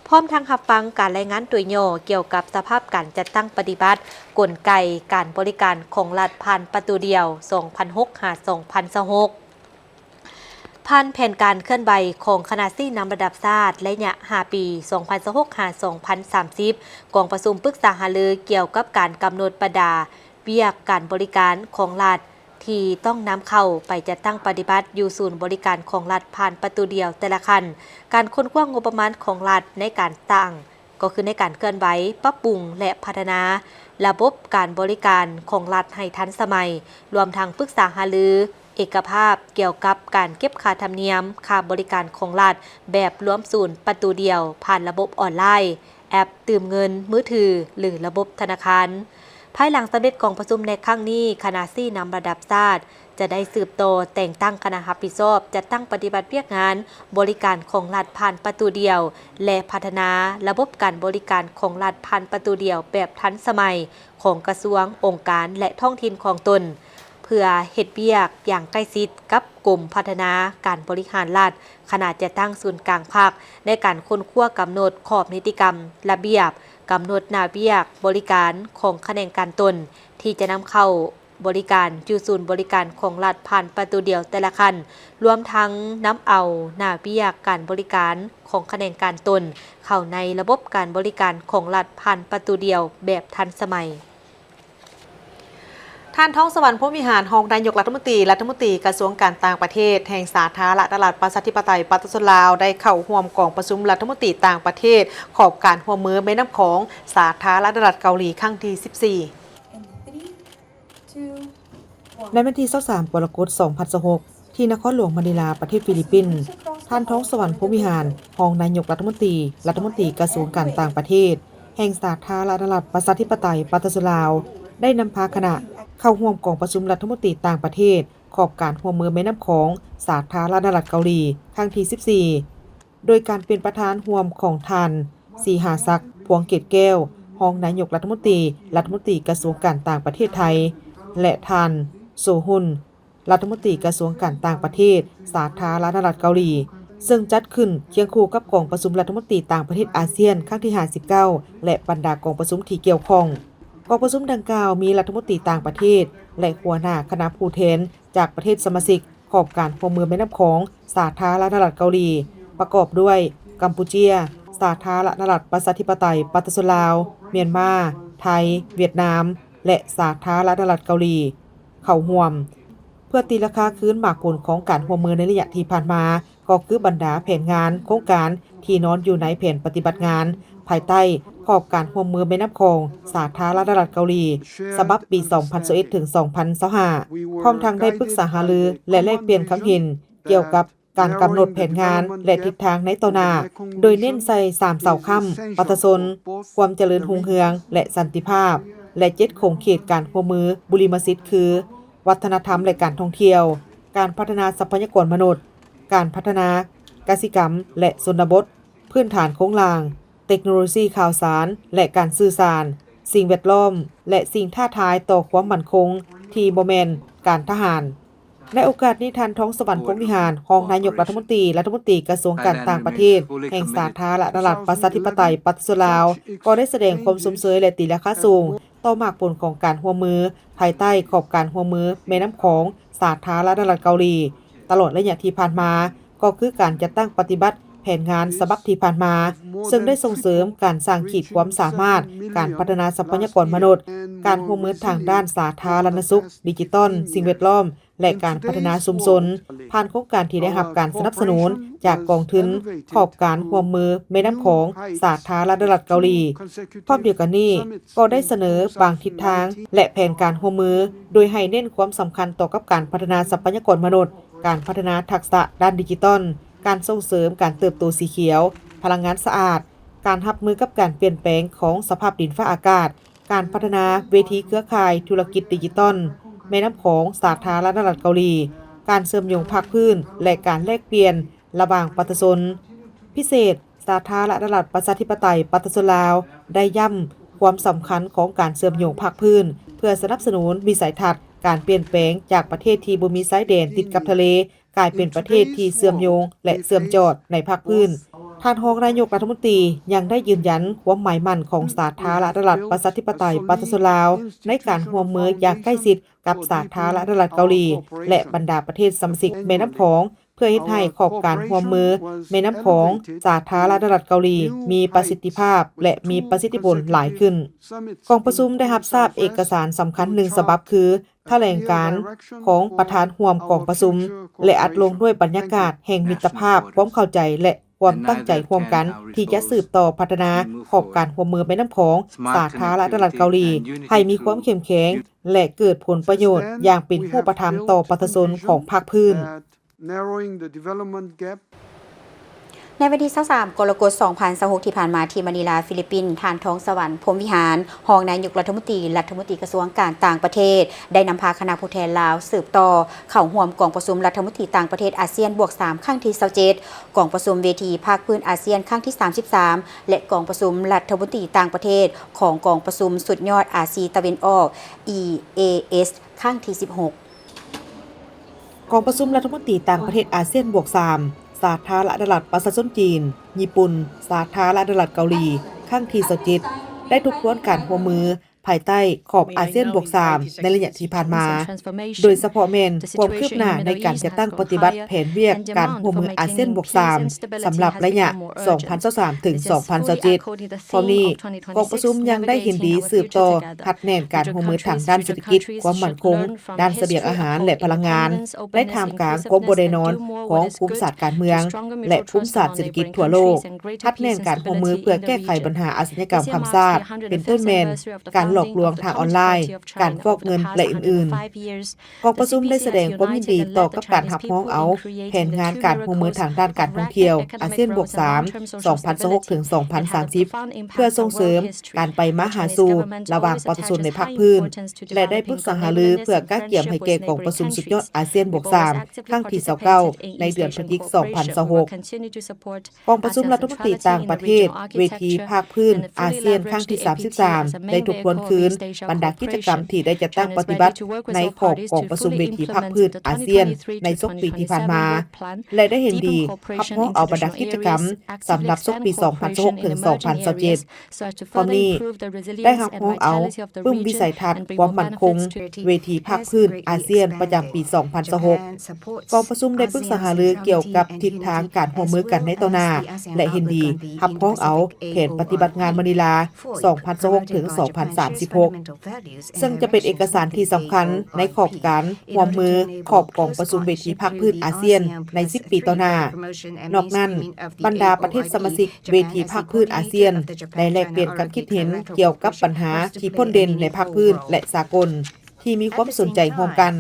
ພ້ອມທັງຮັບຟັງການລາຍງານໂດຍຫຍໍ້ກ່ຽວກັບສະພາບການຈັດຕັ້ງປະຕິບັດກົນໄກການບໍລິການຂອງລັດຜ່ານປະຕູດຽວ ສອງພັນຫົກ ຫາ ສອງພັນຊາວຫົກ. ຜ່ານແຜນການເຄື່ອນໄຫວຂອງຄະນະຊີ້ນຳລະດັບຊາດໄລຍະຫ້າປີ ສອງພັນຊາວຫົກ ຫາ ສອງພັນສາມສິບ, ກອງປະຊຸມປຶກສາຫາລືກ່ຽວກັບການກຳນົດບັນດາວຽກການບໍລິການຂອງລັດ ທີ່ຕ້ອງນຳເຂົ້າໄປຈັດຕັ້ງປະຕິບັດຢູ່ສູນບໍລິການຂອງລັດຜ່ານປະຕູດຽວແຕ່ລະຂັ້ນ, ການຄົ້ນຄວ້າງົບປະມານຂອງລັດໃນການສ້າງ ກໍຄືໃນການເຄື່ອນໄຫວ, ປັບປຸງ ແລະ ພັດທະນາລະບົບການບໍລິການຂອງລັດໃຫ້ທັນສະໄໝ, ລວມທັງປຶກສາຫາລືເອກະພາບກ່ຽວກັບການເກັບຄ່າທຳນຽມຄ່າບໍລິການຂອງລັດແບບລວມສູນປະຕູດຽວ ຜ່ານລະບົບອອນລາຍ, ແອັບຕື່ມເງິນມືຖື ຫຼື ລະບົບທະນາຄານ. ພາຍຫຼັງສຳເລັດກອງປະຊຸມໃນຄັ້ງນີ້, ຄະນະຊີ້ນຳລະດັບຊາດຈະໄດ້ສືບຕໍ່ແຕ່ງຕັ້ງຄະນະຮັບຜິດຊອບຈັດຕັ້ງປະຕິບັດວຽກງານບໍລິການຂອງລັດຜ່ານປະຕູດຽວ ແລະ ພັດທະນາລະບົບການບໍລິການຂອງລັດຜ່ານປະຕູດຽວແບບທັນສະໄໝຂອງກະຊວງ, ອົງການ ແລະ ທ້ອງຖິ່ນຂອງຕົນ, ເພື່ອເຮັດວຽກຢ່າງໃກ້ຊິດກັບກົມພັດທະນາການບໍລິຫານລັດ, ຄະນະຈັດຕັ້ງສູນກາງພັກ ໃນການຄົ້ນຄວ້າກຳນົດຂອບນິຕິກຳ, ລະບຽບ, ກຳນົດໜ້າວຽກບໍລິການຂອງຂະແໜງການຕົນ ທີ່ຈະນຳເຂົ້າບໍລິການຢູ່ສູນບໍລິການຂອງລັດຜ່ານປະຕູດຽວແຕ່ລະຂັ້ນ, ລວມທັງນຳເອົາໜ້າວຽກການບໍລິການຂອງຂະແໜງການຕົນ ເຂົ້າໃນລະບົບການບໍລິການຂອງລັດຜ່ານປະຕູດຽວແບບທັນສະໄໝ. ທ່ານ ທອງສະຫວັນ ພົມວິຫານ ຮອງນາຍົກລັດຖະມົນຕີ, ລັດຖະມົນຕີກະຊວງການຕ່າງປະເທດ ແຫ່ງສາທາລະນະລັດ ປະຊາທິປະໄຕ ປະຊາຊົນລາວ ໄດ້ເຂົ້າຮ່ວມກອງປະຊຸມລັດຖະມົນຕີຕ່າງປະເທດ ຂອບການຮ່ວມມືແມ່ນ້ຳຂອງ ສາທາລະນະລັດເກົາຫຼີ ຄັ້ງທີສິບສີ່. ໃນວັນທີຊາວສາມ ກໍລະກົດ ສອງພັນຊາວຫົກ ທີ່ນະຄອນຫຼວງມະນີລາ ປະເທດຟີລິບປິນ, ທ່ານ ທອງສະຫວັນ ພົມວິຫານ ຮອງນາຍົກລັດຖະມົນຕີ, ລັດຖະມົນຕີກະຊວງການຕ່າງປະເທດ ແຫ່ງສາທາລະນະລັດ ປະຊາທິປະໄຕ ປະຊາຊົນລາວ ໄດ້ນຳພາຄະນະເຂົ້າຮ່ວມກອງປະຊຸມລັດຖະມົນຕີຕ່າງປະເທດ ຂອບການຮ່ວມມືແມ່ນ້ຳຂອງ ສາທາລະນະລັດເກົາຫຼີ ຄັ້ງທີສິບສີ່ ໂດຍການເປັນປະທານຮ່ວມຂອງທ່ານ ສີຫາສັກ ພວງເກດແກ້ວ ຮອງນາຍົກລັດຖະມົນຕີ ລັດຖະມົນຕີກະຊວງການຕ່າງປະເທດໄທ ແລະ ທ່ານ ໂຊຮຸນ ລັດຖະມົນຕີກະຊວງການຕ່າງປະເທດ ສາທາລະນະລັດເກົາຫຼີ ເຊິ່ງຈັດຂຶ້ນຄຽງຄູ່ກັບກອງປະຊຸມລັດຖະມົນຕີຕ່າງປະເທດອາຊຽນ ຄັ້ງທີຫ້າສິບເກົ້າ ແລະ ບັນດາກອງປະຊຸມທີ່ກ່ຽວຂ້ອງ. ກອງປະຊຸມດັ່ງກ່າວມີລັດຖະມົນຕີຕ່າງປະເທດ ແລະ ຫົວໜ້າຄະນະຜູ້ແທນຈາກປະເທດສະມາຊິກ ຂອບການຮ່ວມມືແມ່ນ້ຳຂອງ ສາທາລະນະລັດເກົາຫຼີ ປະກອບດ້ວຍ ກຳປູເຈຍ, ສາທາລະນະລັດປະຊາທິປະໄຕປະຊາຊົນລາວ, ມຽນມາ, ໄທ, ຫວຽດນາມ ແລະ ສາທາລະນະລັດເກົາຫຼີ ເຂົ້າຮ່ວມ ເພື່ອຕີລາຄາຄືນໝາກຜົນຂອງການຮ່ວມມືໃນໄລຍະທີ່ຜ່ານມາ ກໍຄືບັນດາແຜນງານ, ໂຄງການທີ່ນອນຢູ່ໃນແຜນປະຕິບັດງານ ພາຍໃຕ້ຂອບການຮ່ວມມືແມ່ນ້ຳຂອງ ສາທາລະນະລັດເກົາຫຼີ ສະບັບປີສອງພັນຊາວເອັດ ເຖິງ ສອງພັນຊາວຫ້າ ພ້ອມທັງໄດ້ປຶກສາຫາລື ແລະ ແລກປ່ຽນຄຳເຫັນກ່ຽວກັບການກຳນົດແຜນງານ ແລະ ທິດທາງໃນຕໍ່ໜ້າ, ໂດຍເນັ້ນໃສ່ສາມເສົາຄ້ຳ: ປະຊາຊົນ, ຄວາມຈະເລີນຮຸ່ງເຮືອງ ແລະ ສັນຕິພາບ ແລະ ເຈັດຂົງເຂດການຮ່ວມມືບຸລິມະສິດ ຄື ວັດທະນະທຳ ແລະ ການທ່ອງທ່ຽວ, ການພັດທະນາຊັບພະຍາກອນມະນຸດ, ການພັດທະນາກະສິກຳ ແລະ ຊົນນະບົດ, ພື້ນຖານໂຄງລ່າງ, ເຕັກໂນໂລຊີຂ່າວສານ ແລະ ການສື່ສານ, ສິ່ງແວດລ້ອມ ແລະ ສິ່ງທ້າທາຍຕໍ່ຄວາມໝັ້ນຄົງທີ່ບໍ່ແມ່ນການທະຫານ. ໃນໂອກາດນີ້, ທ່ານ ທອງສະຫວັນ ພົມວິຫານ ຮອງນາຍົກລັດຖະມົນຕີ ລັດຖະມົນຕີກະຊວງການຕ່າງປະເທດ ແຫ່ງສາທາລະນະລັດປະຊາທິປະໄຕປະຊາຊົນລາວ ກໍໄດ້ສະແດງຄວາມຊົມເຊີຍ ແລະ ຕີລາຄາສູງ ຕໍ່ໝາກຜົນຂອງການຮ່ວມມື ພາຍໃຕ້ຂອບການຮ່ວມມືແມ່ນ້ຳຂອງ ສາທາລະນະລັດເກົາຫຼີ ຕະຫຼອດໄລຍະທີ່ຜ່ານມາ ກໍຄືການຈັດຕັ້ງປະຕິບັດແຜນງານສະບັບທີ່ຜ່ານມາ, ເຊິ່ງໄດ້ສົ່ງເສີມການສ້າງຂີດຄວາມສາມາດ, ການພັດທະນາຊັບພະຍາກອນມະນຸດ, ການຮ່ວມມືທາງດ້ານສາທາລະນະສຸກ, ດິຈິຕອນ, ສິ່ງແວດລ້ອມ ແລະ ການພັດທະນາຊຸມຊົນ ຜ່ານໂຄງການທີ່ໄດ້ຮັບການສະໜັບສະໜູນຈາກກອງທຶນຂອບການຮ່ວມມືແມ່ນ້ຳຂອງ ສາທາລະນະລັດເກົາຫຼີ. ພ້ອມດຽວກັນນີ້ ກໍໄດ້ສະເໜີບາງທິດທາງ ແລະ ແຜນການຮ່ວມມື, ໂດຍໃຫ້ເນັ້ນຄວາມສຳຄັນຕໍ່ກັບການພັດທະນາຊັບພະຍາກອນມະນຸດ, ການພັດທະນາທັກສະດ້ານດິຈິຕອນ, ການສົ່ງເສີມການເຕີບໂຕສີຂຽວ, ພະລັງງານສະອາດ, ການຮັບມືກັບການປ່ຽນແປງຂອງສະພາບດິນຟ້າອາກາດ, ການພັດທະນາເວທີເຄືອຂ່າຍທຸລະກິດດິຈິຕອນແມ່ນ້ຳຂອງ ສາທາລະນະລັດເກົາຫຼີ, ການເຊື່ອມໂຍງພາກພື້ນ ແລະ ການແລກປ່ຽນລະຫວ່າງປະຊາຊົນ. ພິເສດ, ສາທາລະນະລັດປະຊາທິປະໄຕປະຊາຊົນລາວ ໄດ້ຢ້ຳຄວາມສຳຄັນຂອງການເຊື່ອມໂຍງພາກພື້ນ ເພື່ອສະໜັບສະໜູນວິໄສທັດການປ່ຽນແປງຈາກປະເທດທີ່ບໍ່ມີຊາຍແດນຕິດກັບທະເລ ກາຍເປັນປະເທດທີ່ເຊື່ອມໂຍງ ແລະ ເຊື່ອມຈອດໃນພາກພື້ນ. ທ່ານຮອງນາຍົກລັດຖະມົນຕີຍັງໄດ້ຢືນຢັນຄວາມໝາຍໝັ້ນຂອງສາທາລະນະລັດປະຊາທິປະໄຕປະຊາຊົນລາວ ໃນການຮ່ວມມືຢ່າງໃກ້ຊິດກັບສາທາລະນະລັດເກົາຫຼີ ແລະ ບັນດາປະເທດສະມາຊິກແມ່ນ້ຳຂອງ ເພື່ອເຮັດໃຫ້ຂອບການຮ່ວມມືແມ່ນ້ຳຂອງ ສາທາລະນະລັດເກົາຫຼີ ມີປະສິດທິພາບ ແລະ ມີປະສິດທິຜົນຫຼາຍຂຶ້ນ. ກອງປະຊຸມໄດ້ຮັບຊາບເອກະສານສຳຄັນໜຶ່ງສະບັບ ຄື ຖະແຫຼງການຂອງປະທານຮ່ວມກອງປະຊຸມ ແລະ ອັດລົງດ້ວຍບັນຍາກາດແຫ່ງມິດຕະພາບ, ຄວາມເຂົ້າໃຈ ແລະ ຄວາມຕັ້ງໃຈຮ່ວມກັນທີ່ຈະສືບຕໍ່ພັດທະນາຂອບການຮ່ວມມືແມ່ນ້ຳຂອງ ສາທາລະນະລັດເກົາຫຼີ ໃຫ້ມີຄວາມເຂັ້ມແຂງ ແລະ ເກີດຜົນປະໂຫຍດຢ່າງເປັນຮູບປະທຳຕໍ່ປະຊາຊົນຂອງພາກພື້ນ. ໃນວັນທີຊາວສາມ ກໍລະກົດ ສອງພັນຊາວຫົກ ທີ່ຜ່ານມາ ທີ່ມະນີລາ ຟີລິບປິນ, ທ່ານ ທອງສະຫວັນ ພົມວິຫານ ຮອງນາຍົກລັດຖະມົນຕີ ລັດຖະມົນຕີກະຊວງການຕ່າງປະເທດ ໄດ້ນຳພາຄະນະຜູ້ແທນລາວສືບຕໍ່ເຂົ້າຮ່ວມກອງປະຊຸມລັດຖະມົນຕີຕ່າງປະເທດອາຊຽນບວກສາມ ຄັ້ງທີຊາວເຈັດ ກອງປະຊຸມເວທີພາກພື້ນອາຊຽນຄັ້ງທີສາມສິບສາມ ແລະ ກອງປະຊຸມລັດຖະມົນຕີຕ່າງປະເທດຂອງກອງປະຊຸມສຸດຍອດອາຊີຕາເວັນອອກ ອີ ເອ ເອສ ຄັ້ງທີສິບຫົກ. ກອງປະຊຸມລັດຖະມົນຕີຕ່າງປະເທດອາຊຽນບວກສາມ ສາທາລະນະລັດປະຊາຊົນຈີນ, ຍີ່ປຸ່ນ, ສາທາລະນະລັດເກົາຫຼີ ຄັ້ງທີຊາວເຈັດ ໄດ້ທົບທວນການຮ່ວມມືພາຍໃຕ້ຂອບອາຊຽນບວກສາມ ໃນໄລຍະທີ່ຜ່ານມາ, ໂດຍສະເພາະແມ່ນຄວາມຄືບໜ້າໃນການຈັດຕັ້ງປະຕິບັດແຜນວຽກການຮ່ວມມືອາຊຽນບວກສາມ ສຳລັບໄລຍະສອງພັນຊາວສາມ ເຖິງ ສອງພັນຊາວເຈັດ. ພ້ອມນີ້, ກອງປະຊຸມຍັງໄດ້ເຫັນດີສືບຕໍ່ຮັດແໜ້ນການຮ່ວມມືທາງດ້ານເສດຖະກິດ, ຄວາມໝັ້ນຄົງ, ດ້ານສະບຽງອາຫານ ແລະ ພະລັງງານ, ໃນທ່າມກາງຄວາມບໍ່ແນ່ນອນຂອງພູມສາດການເມືອງ ແລະ ພູມສາດເສດຖະກິດທົ່ວໂລກ, ຮັດແໜ້ນການຮ່ວມມືເພື່ອແກ້ໄຂບັນຫາອາຊະຍາກຳຂ້າມຊາດ, ເປັນຕົ້ນແມ່ນການ ຫຼອກລວງທາງອອນລາຍ, ການຟອກເງິນ ແລະ ອື່ນໆ. ກອງປະຊຸມໄດ້ສະແດງຄວາມຍິນດີຕໍ່ກັບການຮັບຮອງເອົາແຜນງານການຮ່ວມມືທາງດ້ານການທ່ອງທ່ຽວອາຊຽນບວກສາມ ສອງພັນຊາວຫົກ ເຖິງ ສອງພັນສາມສິບ ເພື່ອສົ່ງເສີມການໄປມາຫາສູ່ລະຫວ່າງປະຊາຊົນໃນພາກພື້ນ ແລະ ໄດ້ປຶກສາຫາລືເພື່ອກະກຽມໃຫ້ແກ່ກອງປະຊຸມສຸດຍອດອາຊຽນບວກສາມ ຄັ້ງທີຊາວເກົ້າ ໃນເດືອນພະຈິກ ສອງພັນຊາວຫົກ. ກອງປະຊຸມລັດຖະມົນຕີຕ່າງປະເທດເວທີພາກພື້ນອາຊຽນຄັ້ງທີສາມສິບສາມ ໄດ້ທົບທວນຄືນບັນດາກິດຈະກຳທີ່ໄດ້ຈັດຕັ້ງປະຕິບັດໃນຂອບກອງປະຊຸມເວທີພາກພື້ນອາຊຽນໃນສົກປີທີ່ຜ່ານມາ ແລະ ໄດ້ເຫັນດີຮັບຮອງເອົາບັນດາກິດຈະກຳສຳລັບສົກປີສອງພັນຊາວຫົກ ເຖິງ ສອງພັນຊາວເຈັດ. ພ້ອມນີ້ ໄດ້ຮັບຮອງເອົາປຶ້ມວິໄສທັດຄວາມໝັ້ນຄົງເວທີພາກພື້ນອາຊຽນປະຈຳປີສອງພັນຊາວຫົກ. ກອງປະຊຸມໄດ້ປຶກສາຫາລືກ່ຽວກັບທິດທາງການຮ່ວມມືກັນໃນຕໍ່ໜ້າ ແລະ ເຫັນດີຮັບຮອງເອົາແຜນປະຕິບັດງານມະນີລາ ສອງພັນຊາວຫົກ ເຖິງ ສອງພັນສາມສິບຫົກ ເຊິ່ງຈະເປັນເອກະສານທີ່ສຳຄັນໃນຂອບການຮ່ວມມືຂອບກອງປະຊຸມເວທີພາກພື້ນອາຊຽນໃນສິບປີຕໍ່ໜ້າ. ນອກນັ້ນ, ບັນດາປະເທດສະມາຊິກເວທີພາກພື້ນອາຊຽນໄດ້ແລກປ່ຽນຄວາມຄິດເຫັນກ່ຽວກັບບັນຫາທີ່ພົ້ນເດັ່ນໃນພາກພື້ນ ແລະ ສາກົນ ທີ່ມີຄວາມສົນໃຈຮ່ວມກັນ,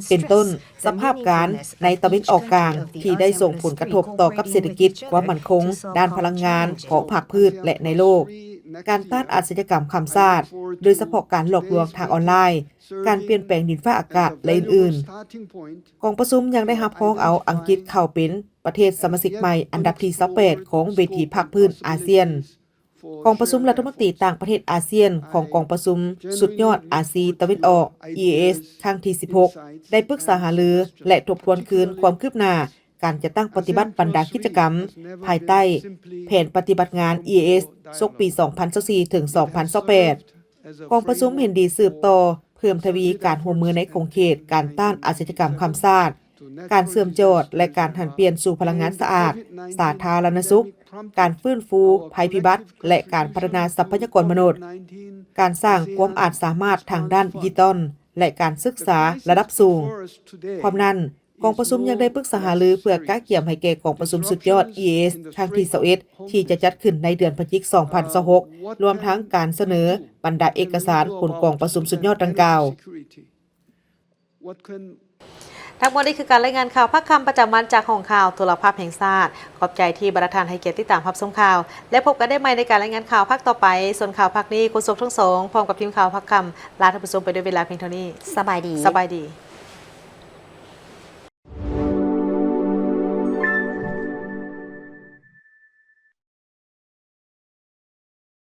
ເປັນຕົ້ນ ສະພາບການໃນຕາເວັນອອກກາງທີ່ໄດ້ສົ່ງຜົນກະທົບຕໍ່ກັບເສດຖະກິດ, ຄວາມໝັ້ນຄົງດ້ານພະລັງງານຂອງພາກພື້ນ ແລະ ໃນໂລກ, ການຕ້ານອາຊະຍາກຳຂ້າມຊາດ, ໂດຍສະເພາະການຫຼອກລວງທາງອອນລາຍ, ການປ່ຽນແປງດິນຟ້າອາກາດ ແລະ ອື່ນໆ. ກອງປະຊຸມຍັງໄດ້ຮັບຮອງເອົາອັງກິດເຂົ້າເປັນປະເທດສະມາຊິກໃໝ່ອັນດັບທີຊາວແປດຂອງເວທີພາກພື້ນອາຊຽນ. ກອງປະຊຸມລັດຖະມົນຕີຕ່າງປະເທດອາຊຽນຂອງກອງປະຊຸມສຸດຍອດອາຊີຕາເວັນອອກ ອີ ເອສ ຄັ້ງທີສິບຫົກ ໄດ້ປຶກສາຫາລື ແລະ ທົບທວນຄືນຄວາມຄືບໜ້າການຈັດຕັ້ງປະຕິບັດບັນດາກິດຈະກຳພາຍໃຕ້ແຜນປະຕິບັດງານ ອີ ເອສ ສົກປີສອງພັນຊາວສີ່ ເຖິງ ສອງພັນຊາວແປດ. ກອງປະຊຸມເຫັນດີສືບຕໍ່ເພີ່ມທະວີການຮ່ວມມືໃນຂົງເຂດການຕ້ານອາຊະຍາກຳຂ້າມຊາດ, ການເຊື່ອມຈອດ ແລະ ການຫັນປ່ຽນສູ່ພະລັງງານສະອາດ, ສາທາລະນະສຸກ, ການຟື້ນຟູໄພພິບັດ ແລະ ການພັດທະນາຊັບພະຍາກອນມະນຸດ, ການສ້າງຄວາມອາດສາມາດທາງດ້ານດິຈິຕອນ ແລະ ການສຶກສາລະດັບສູງ. ພ້ອມນັ້ນ, ກອງປະຊຸມຍັງໄດ້ປຶກສາຫາລືເພື່ອກະກຽມໃຫ້ແກ່ກອງປະຊຸມສຸດຍອດ ອີ ເອສ ຄັ້ງທີຊາວເອັດ ທີ່ຈະຈັດຂຶ້ນໃນເດືອນພະຈິກ ສອງພັນຊາວຫົກ ລວມທັງການສະເໜີບັນດາເອກະສານຜົນກອງປະຊຸມສຸດຍອດດັ່ງກ່າວ. ທັງໝົດນີ້ຄືການລາຍງານຂ່າວພາກຄ່ຳປະຈຳວັນຈາກຫ້ອງຂ່າວໂທລະພາບແຫ່ງຊາດ. ຂອບໃຈທີ່ບັນດາທ່ານໃຫ້ກຽດຕິດຕາມຮັບຊົມຂ່າວ ແລະ ພົບກັນໄດ້ໃໝ່ໃນການລາຍງານຂ່າວພາກຕໍ່ໄປ. ສ່ວນຂ່າວພາກນີ້ ໂຄສົກທັງສອງ ພ້ອມກັບທີມຂ່າວພາກຄ່ຳ ລາທ່ານຜູ້ຊົມໄປດ້ວຍເວລາພຽງເທົ່ານີ້. ສະບາຍດີ. ສະບາຍດີ.